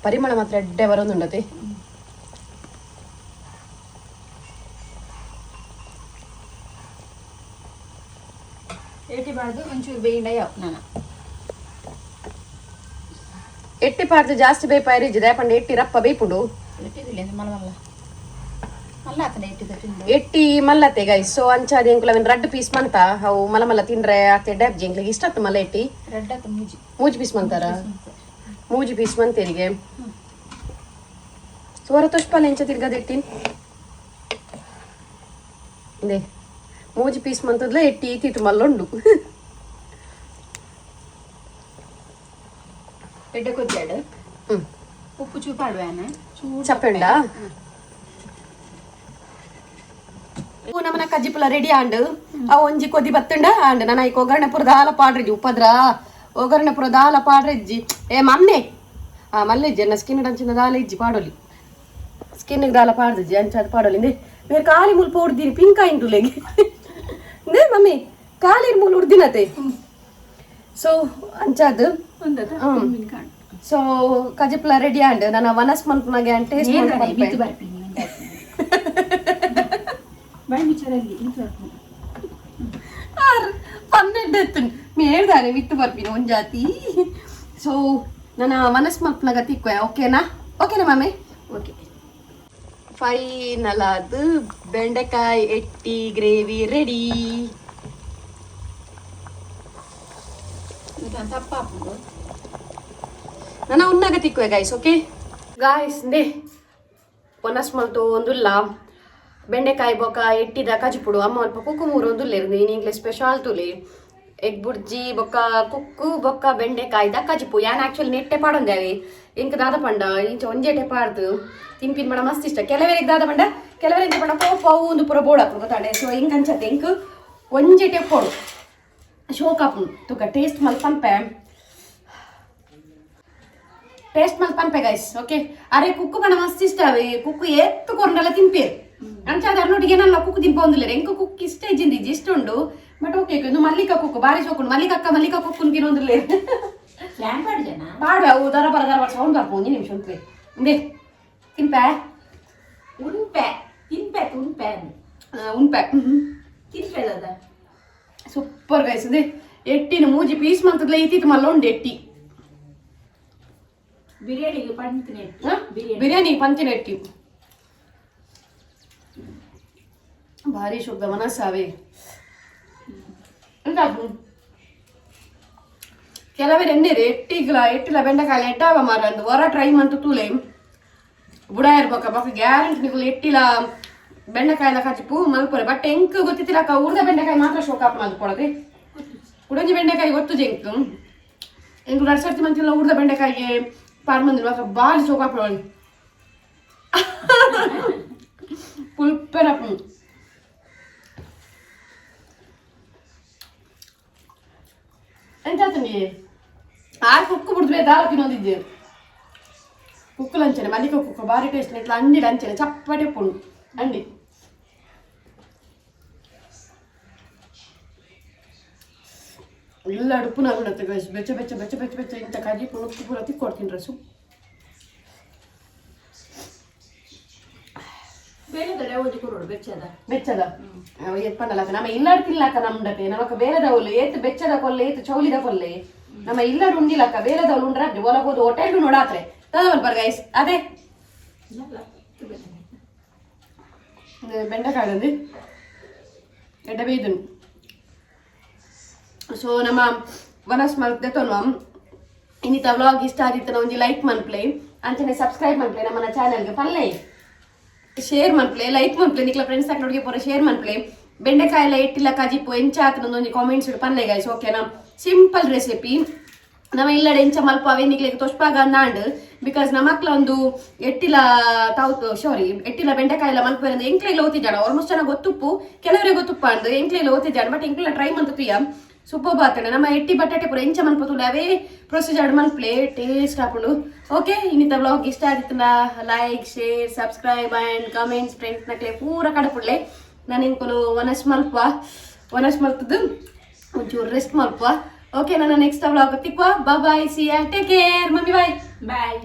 ಪರಿಮಳ ಮಾತ್ರ ಎಡ್ಡೆ ಬರೋದುಂಡತೆ. ಏಟಿ ಬಾರ್ದು ಒಂಚೂರು ಬೇಯಿಂಡ ಯಾವ ನಾನು. ಎಟ್ಟಿ ಪಾಡ್ದು ಜಾಸ್ತಿ ಬೇಪಾಯಿರಿ ಜಿದೆ ಪಂಡ ಎಟ್ಟಿ ರಪ್ಪ ಬೇಪುಂಡು. ಎಟ್ಟಿದಿಲ್ಲ ಮಲ ಮಲ್ಲ ಎಟ್ಟಿ ಮಲ್ಲತೆ ಗೈಸ್. ಸೊ ಅಂಚಾದ ಎಂಕುಲ ಅವೆನ್ ರಡ್ಡ್ ಪೀಸ್ ಮಂತ. ಅವು ಮಲ್ಲ ಮಲ್ಲ ತಿಂಡ್ರೆ ಅತ್ತೆ ಡ್ಯಾಬ್ಜಿ ಎಂಕ್ಲೆಗ್ ಇಷ್ಟ ಆತು ಮಲ್ಲ ಎಟ್ಟಿ. ಮೂಜಿ ಪೀಸ್ ಮಂತಾರ, ಮೂಜಿ ಪೀಸ್ ಮಂತೇರಿಗೆ. ಸುವರ ತುಷ್ಪಾಲ ಎಂಚ ತಿರ್ಗದ ಎಟ್ಟಿನ್ ಇಂದೆ ಮೂಜಿ ಪೀಸ್ ಮಂತದ್ಲ ಎಟ್ಟಿ ಈತಿತ್ತು ಮಲ್ಲುಂಡು. ಎಡ್ಡೆ ಕೊದ್ದಾಡು. ಹ್ಮ್. ಉಪ್ಪು ಚೂಪಾಡುವಾನ ಚೂರು. ಚಪ್ಪೆಂಡ ನಮನ ಕಜ್ಜಿಪುಲ ರೆಡಿ ಆಂಡ್. ಆ ಒಂಜಿ ಕೊದಿ ಬತ್ತುಂಡ ಆಂಡ್. ನನ್ನ ಐಕ್ ಒಗ್ಗರಣೆ ಪೂರ ದಾಲ ಪಾಡ್ರೆಜ್ಜಿ. ಉಪ್ಪದ್ರ ಒಗ್ಗರಣೆ ಪೂರ ದಾಲ ಪಾಡ್ರೆಜ್ಜಿ. ಏ ಮಮ್ಮೆ, ಆ ಮಲ್ಲೆಜ್ಜಿ ಎನ್ನ ಸ್ಕಿನ್ ಅಂಚಿನ ದಾಲ ಇಜ್ಜಿ ಪಾಡೊಲಿ. ಸ್ಕಿನ್ ದಾಲ ಪಾಡ್ದಿಜ್ಜಿ, ಅಂಚಾದ ಪಾಡೊಲಿ. ಇಂದೆ ಬೇರೆ ಖಾಲಿ ಮುಲ್ಪ ಉಡ್ದಿನಿ ಪಿಂಕ್ ಆಯಿಂಟುಲೆಗೆ. ಇಂದೆ ಮಮ್ಮಿ ಖಾಲಿ ಮೂಲು ಉಡ್ದಿನತೆ. ಸೊ ಅಂಚಾದ್ ಒಂದದ. ಹ್ಮ್. ಸೊ ಕಜಿಪ್ಲ ರೆಡಿ ಆಂಡ್. ನನ್ನ ವನಸ್ ಮನ್ಪುನಾಗೆ ಟೇಸ್ಟ್. ಮಿತ್ತು ಬರ್ತೀನಿ, ಬಾಯ್ ಮುಚ್ಚರಲ್ಲಿ ಮಿತ್ತು ಬರ್ತೀನಿ. 12 ಎತ್ತುಂಡು ಮೇಡ್ದಾನೆ ಮಿತ್ತು ಬರ್ಪಿನ ಒಂಜಾತಿ. ಸೊ ನನ್ನ ಮನಸ್ ಮಲ್ಪನಾಗ ತಿಕ್ವೆ, ಓಕೆನಾ? ಓಕೆನಾ ಮಾಮಿ? ಓಕೆ. ಫೈನಲ್ ಅದು ಬೆಂಡೆಕಾಯಿ ಎಟ್ಟಿ ಗ್ರೇವಿ ರೆಡಿ. ತಪ್ಪಾಪುಂಡು. ನನ್ನ ಉನ್ನಾಗ ತಿಕ್ವೆ guys. Okay guys, ನೇ ಒನಸ್ ಮಲ್ತು ಒಂದುಲ್ಲ ಬೆಂಡೆಕಾಯಿ ಬೊಕ ಎಟ್ಟಿದ ಕಜಿಪುಡು. ಅಮ್ಮ ಅಲ್ಪ ಕುಕ್ಕು ಮೂರು ಒಂದುಲ್ಲೇರು ನೀನು ಇಂಗ್ಲೀಷ್ ಸ್ಪೆಷಲ್ ತುಲಿ ಎಗ್ ಬುರ್ಜಿ ಬೊಕ್ಕ ಕುಕ್ಕು ಬೊಕ್ಕ ಬೆಂಡೆಕಾಯ್ದ ಕಜಿಪು. ಯಾನ್ ಆಕ್ಚುಲಿ ನೆಟ್ಟೆ ಪಾಡೊಂದೇವಿ. ಇಂಕ್ ದಾದ ಪಂಡ ಇಂಚ ಒಂಜೇಟೆ ಪಾಡ್ದು ತಿನ್ಪಿನ್ ಮಾಡ ಮಸ್ತ್ ಇಷ್ಟ ಕೆಲವರಿಗೆ. ದಾದ ಪಂಡ ಕೆಲವರಿಗೆ ಪಂಡ ಪೋಪ ಅವು ಒಂದು ಪೂರ ಬೋಡಪ್ಪು ಗೊತ್ತಾಂಡೆ. ಸೊ ಇಂಕ್ ಅಂಚತ್ತೆ ಇಂಕ್ ಒಂಜೇಟೆ ಪೋಡು ಶೋಕಾಪುಂಡು. ತುಕ ಟೇಸ್ಟ್ ಮಲ್ಪನ್ಪೆ, ಟೇಸ್ಟ್ ಮಲ್ತ್ ಪನ್ಪೆ ಗೈಸ್. ಓಕೆ, ಅರೆ ಕುಕ್ಕು ಪಂಡ ಮಸ್ತ್ ಇಷ್ಟ ಅವೆ. ಕುಕ್ಕು ಏತ್ತು ಕೊರ್ಂಡಲ ತಿನ್ಪೇರು. ಅಂಚಾದ ಅರ್ನೊಟ್ಟಿಗೆ ಏನಲ್ಲ ಕುಕ್ಕು ತಿನ್ಪೊಂದಿಲ್ಲ. ಎಂಕ್ ಕುಕ್ಕು ಇಷ್ಟ ಇಜ್ಜಿಂದ ಇಜ್ಜಿ, ಇಷ್ಟ ಉಂಡು. ಬಟ್ ಓಕೆ, ಇದು ಮಲ್ಲಿಕ ಕುಕ್ಕು ಬಾರಿ ಶೋಕುಂಡು. ಮಲ್ಲಿಕಕ್ಕ ಮಲ್ಲಿಕ ಕುಕ್ಕು ತಿನ್ನೊಂದಿಲ್ಲ. ಪ್ಲಾನ್ ಪಾಡು ಜನ. ಪಾಡುವೆ. ಅವು ದರ ಬರ ದರ ಬರ ಸೌಂಡ್ ಬರ್ಪು. ಒಂಜಿ ನಿಮಿಷ ಉಂತ್ಲೆ. ಇಂದೆ ತಿನ್ಪೆ. ಉಂಪೆ ತಿನ್ಪೆ ಉಂಪೆ. ಉಂಪೆ. ತಿನ್ಪೆ ದಾದ. Super guys. ಇದೆ ಎಟ್ಟಿನ ಮೂಜಿ ಪೀಸ್ ಮಂತದ್ಲ ಇತ್ತಿತ್ತು ಮಲ್ಲ ಉಂಡು ಎಟ್ಟಿ. ಬಿರಿಯಾನಿಗೆ ಪಂತಿನ. ಹ? ಬಿರಿಯಾನಿ. ಬಿರಿಯಾನಿ ಪಂಚಿನ ಎಟ್ಟಿ ಭಾರಿ ಶುದ್ಧ ಮನಸ್ಸಾವೆ. ಎಂತ ಕೆಲವರು ಎಣ್ಣೆರೆ ಎಟ್ಟಿಗ್ಲ ಎಟ್ಟಿಲ ಬೆಂಡೆಕಾಯಿ ಎಟ್ಟಾವ ಮಾರ ಅಂದು ಹೊರ ಟ್ರೈ ಮಂತು ತೂಲೆ ಬುಡ ಇರ್ಬೇಕ ಬೊಕ ಗ್ಯಾರಂಟಿ ನಿಕುಲು ಎಟ್ಟಿಲ ಬೆಂಡೆಕಾಯಿಲ ಕಜಿಪು ಮಲ್ಪುರೆ. ಬಟ್ ಎಂಕ್ ಗೊತ್ತಿತ್ತಿಲಕ್ಕ ಊರ್ದ ಬೆಂಡೆಕಾಯಿ ಮಾತ್ರ ಶೋಕಾಪ್ ಮಲ್ಪೊಡದೆ. ಕುಡಂಜಿ ಬೆಂಡೆಕಾಯಿ ಗೊತ್ತು ಜೆಂಕ್. ಎಂಕ್ ರಡ್ ಸರ್ತಿ ಮಂತಿಲ್ಲ ಊರ್ದ ಬೆಂಡೆಕಾಯಿಗೆ ಪಾರ್ ಮಂದಿನ ಬೊಕ ಬಾರಿ ಶೋಕಾಪ್ ಪುಲ್ಪೆನಪ್ಪು. ಎಂತ ಆತಂಡಿ ಆ ಕುಕ್ಕು ಬಿಡ್ದು ದಾಲ ತಿನ್ನೋದಿದ್ದೆ. ಕುಕ್ಕುಲು ಅಂಚನೆ ಮಲ್ಲಿಗೆ ಕುಕ್ಕು ಬಾರಿ ಟೇಸ್ಟ್. ಇಟ್ಲ ಅಂಡಿಡ್ ಅಂಚನೆ ಚಪ್ಪಟೆ ಪುಂಡು ಅಂಡಿ. ಇಲ್ಲ ಅಡುಪುನ ಬಿಡತ್ತೆ ಗೈಸ್. ಬೆಚ್ಚ ಬೆಚ್ಚ ಬೆಚ್ಚ ಬೆಚ್ಚ ಬೆಚ್ಚ ಇಂಥ ಕಜಿ ಪುಣುಕ್ಕು ಪೂರ ತಿಕ್ಕೊಡ್ತೀನಿ ರಸು. ಬೇರೆ ಓದಿ ಕೊಡೋಡು ಬೆಚ್ಚದ. ಬೆಚ್ಚದ ಎತ್ಪಂಡಲಕ ನಮ್ಮ ಇಲ್ಲಾಡ್ ತಿನ್ಲಾಕ ನಮ್ಡತೆ ನಮಕ ಬೇರೆದವಳು ಏತ್ ಬೆಚ್ಚದ ಕೊಲ್ಲೆ ಏತ್ ಚೌಲಿದ ಕೊಲ್ಲೆ. ನಮ್ಮ ಇಲ್ಲಡ್ ಉಂಡಿಲಕ್ಕ ಬೇರೆದವಳು ಉಂಡ್ರ ಒಲಗೋದು ಹೋಟೆಲ್ ನೋಡಾತ್ರೆ ತದವಲ್ ಬರ್ ಗೈಸ್. ಅದೇ ಬೆಂಡೆಕಾಯಿ ಎಡ್ಡೆ ಬೇಯ್ದುನು. ಸೊ ನಮ್ಮ ವನಸ್ ಮಲ್ತೆ ತೊನ್ವ. ಇನ್ನಿತ ವ್ಲಾಗ್ ಇಷ್ಟ ಆದಿತ್ತು ಒಂಜಿ ಲೈಕ್ ಮನ್ಪ್ಲೆ, ಅಂಚನೆ ಸಬ್ಸ್ಕ್ರೈಬ್ ಮನ್ಪ್ಲೆ ನಮ್ಮನ ಚಾನೆಲ್ಗೆ. ಪಲ್ಲೆ ಶೇರ್ ಮನ್ಪ್ಲೆ, ಲೈಕ್ ಮನ್ಪ್ಲೆ, ನಿಕ್ಲ ಫ್ರೆಂಡ್ಸ್ ನೋಡಿಗೆ ಪೂರ ಶೇರ್ ಮನ್ಪ್ಲೆ. ಬೆಂಡೆಕಾಯಿ ಎಲ್ಲ ಎಟ್ಟಿಲ್ಲ ಕಜಿಪು ಎಂಚ ಆತನ ಒಂಜಿ ಕಾಮೆಂಟ್ಸ್ ಪನ್ಲೆ ಗೈಸ್, ಓಕೆನಾ? Simple recipe. ನಮ್ಮ ಇಲ್ಲಡೆ ಎಂಚ ಮಲ್ಪ ಅವೇ ನಿಕ್ಲೆಗ್ ತೊಷ್ಪಾಗ ನಾಂಡ್. Because ನಮಕ್ಲ ಒಂದು ಎಟ್ಟಿಲ ತಾವು ಸಾರಿ ಎಟ್ಟಿಲ ಬೆಂಡೆಕಾಯಿ ಎಲ್ಲ ಮಲ್ಪುವೆ ಎಂಕ್ಲೆಗ್ ಓತಿಜಾಣ. ಆಲ್ಮೋಸ್ಟ್ ಚೆನ್ನಾಗಿ ಗೊತ್ತುಪ್ಪು, ಕೆಲವರಿಗೆ ಗೊತ್ತುಪ್ಪ ಅಂದ್ ಎಂಕ್ಲೆಗ್ ಓತಿಜಾಣ. ಬಟ್ ಎಂಕ್ಲೆಲ್ಲ ಟ್ರೈ ಮಂತುಯ ಸೂಪರ್ ಬಾತಂಡ. ನಮ್ಮ ಎಟ್ಟಿ ಬಟಾಟೆ ಪೂರ ಎಂಚ ಮನ್ಪತುಂಡು ಅವೇ ಪ್ರೊಸೀಜರ್ ಮನ್ಪ್ಲೆ, ಟೇಸ್ಟ್ ಆಪುಂಡು. ಓಕೆ, ಇನ್ನಿತ ವ್ಲಾಗ್ ಇಷ್ಟ ಆದಿತ್ತುಂಡ like, share, subscribe and comments. Friends ನಕ್ಲೆ ಪೂರ ಕಡಪುಡ್ಲೆ. ನಾನು ಇಂಕುಲು ವನಸ್ ಮಲ್ಪ, ವನಸ್ ಮಲ್ತದ್ದು ಒಂಚೂರು ರೆಸ್ಟ್ ಮಲ್ಪ. ಓಕೆ, ನನ್ನ ನೆಕ್ಸ್ಟ್ ವ್ಲಾಗ್ ತಿಕ್ವಾ. Bye, see ya, take care. Mummy, bye. Bye.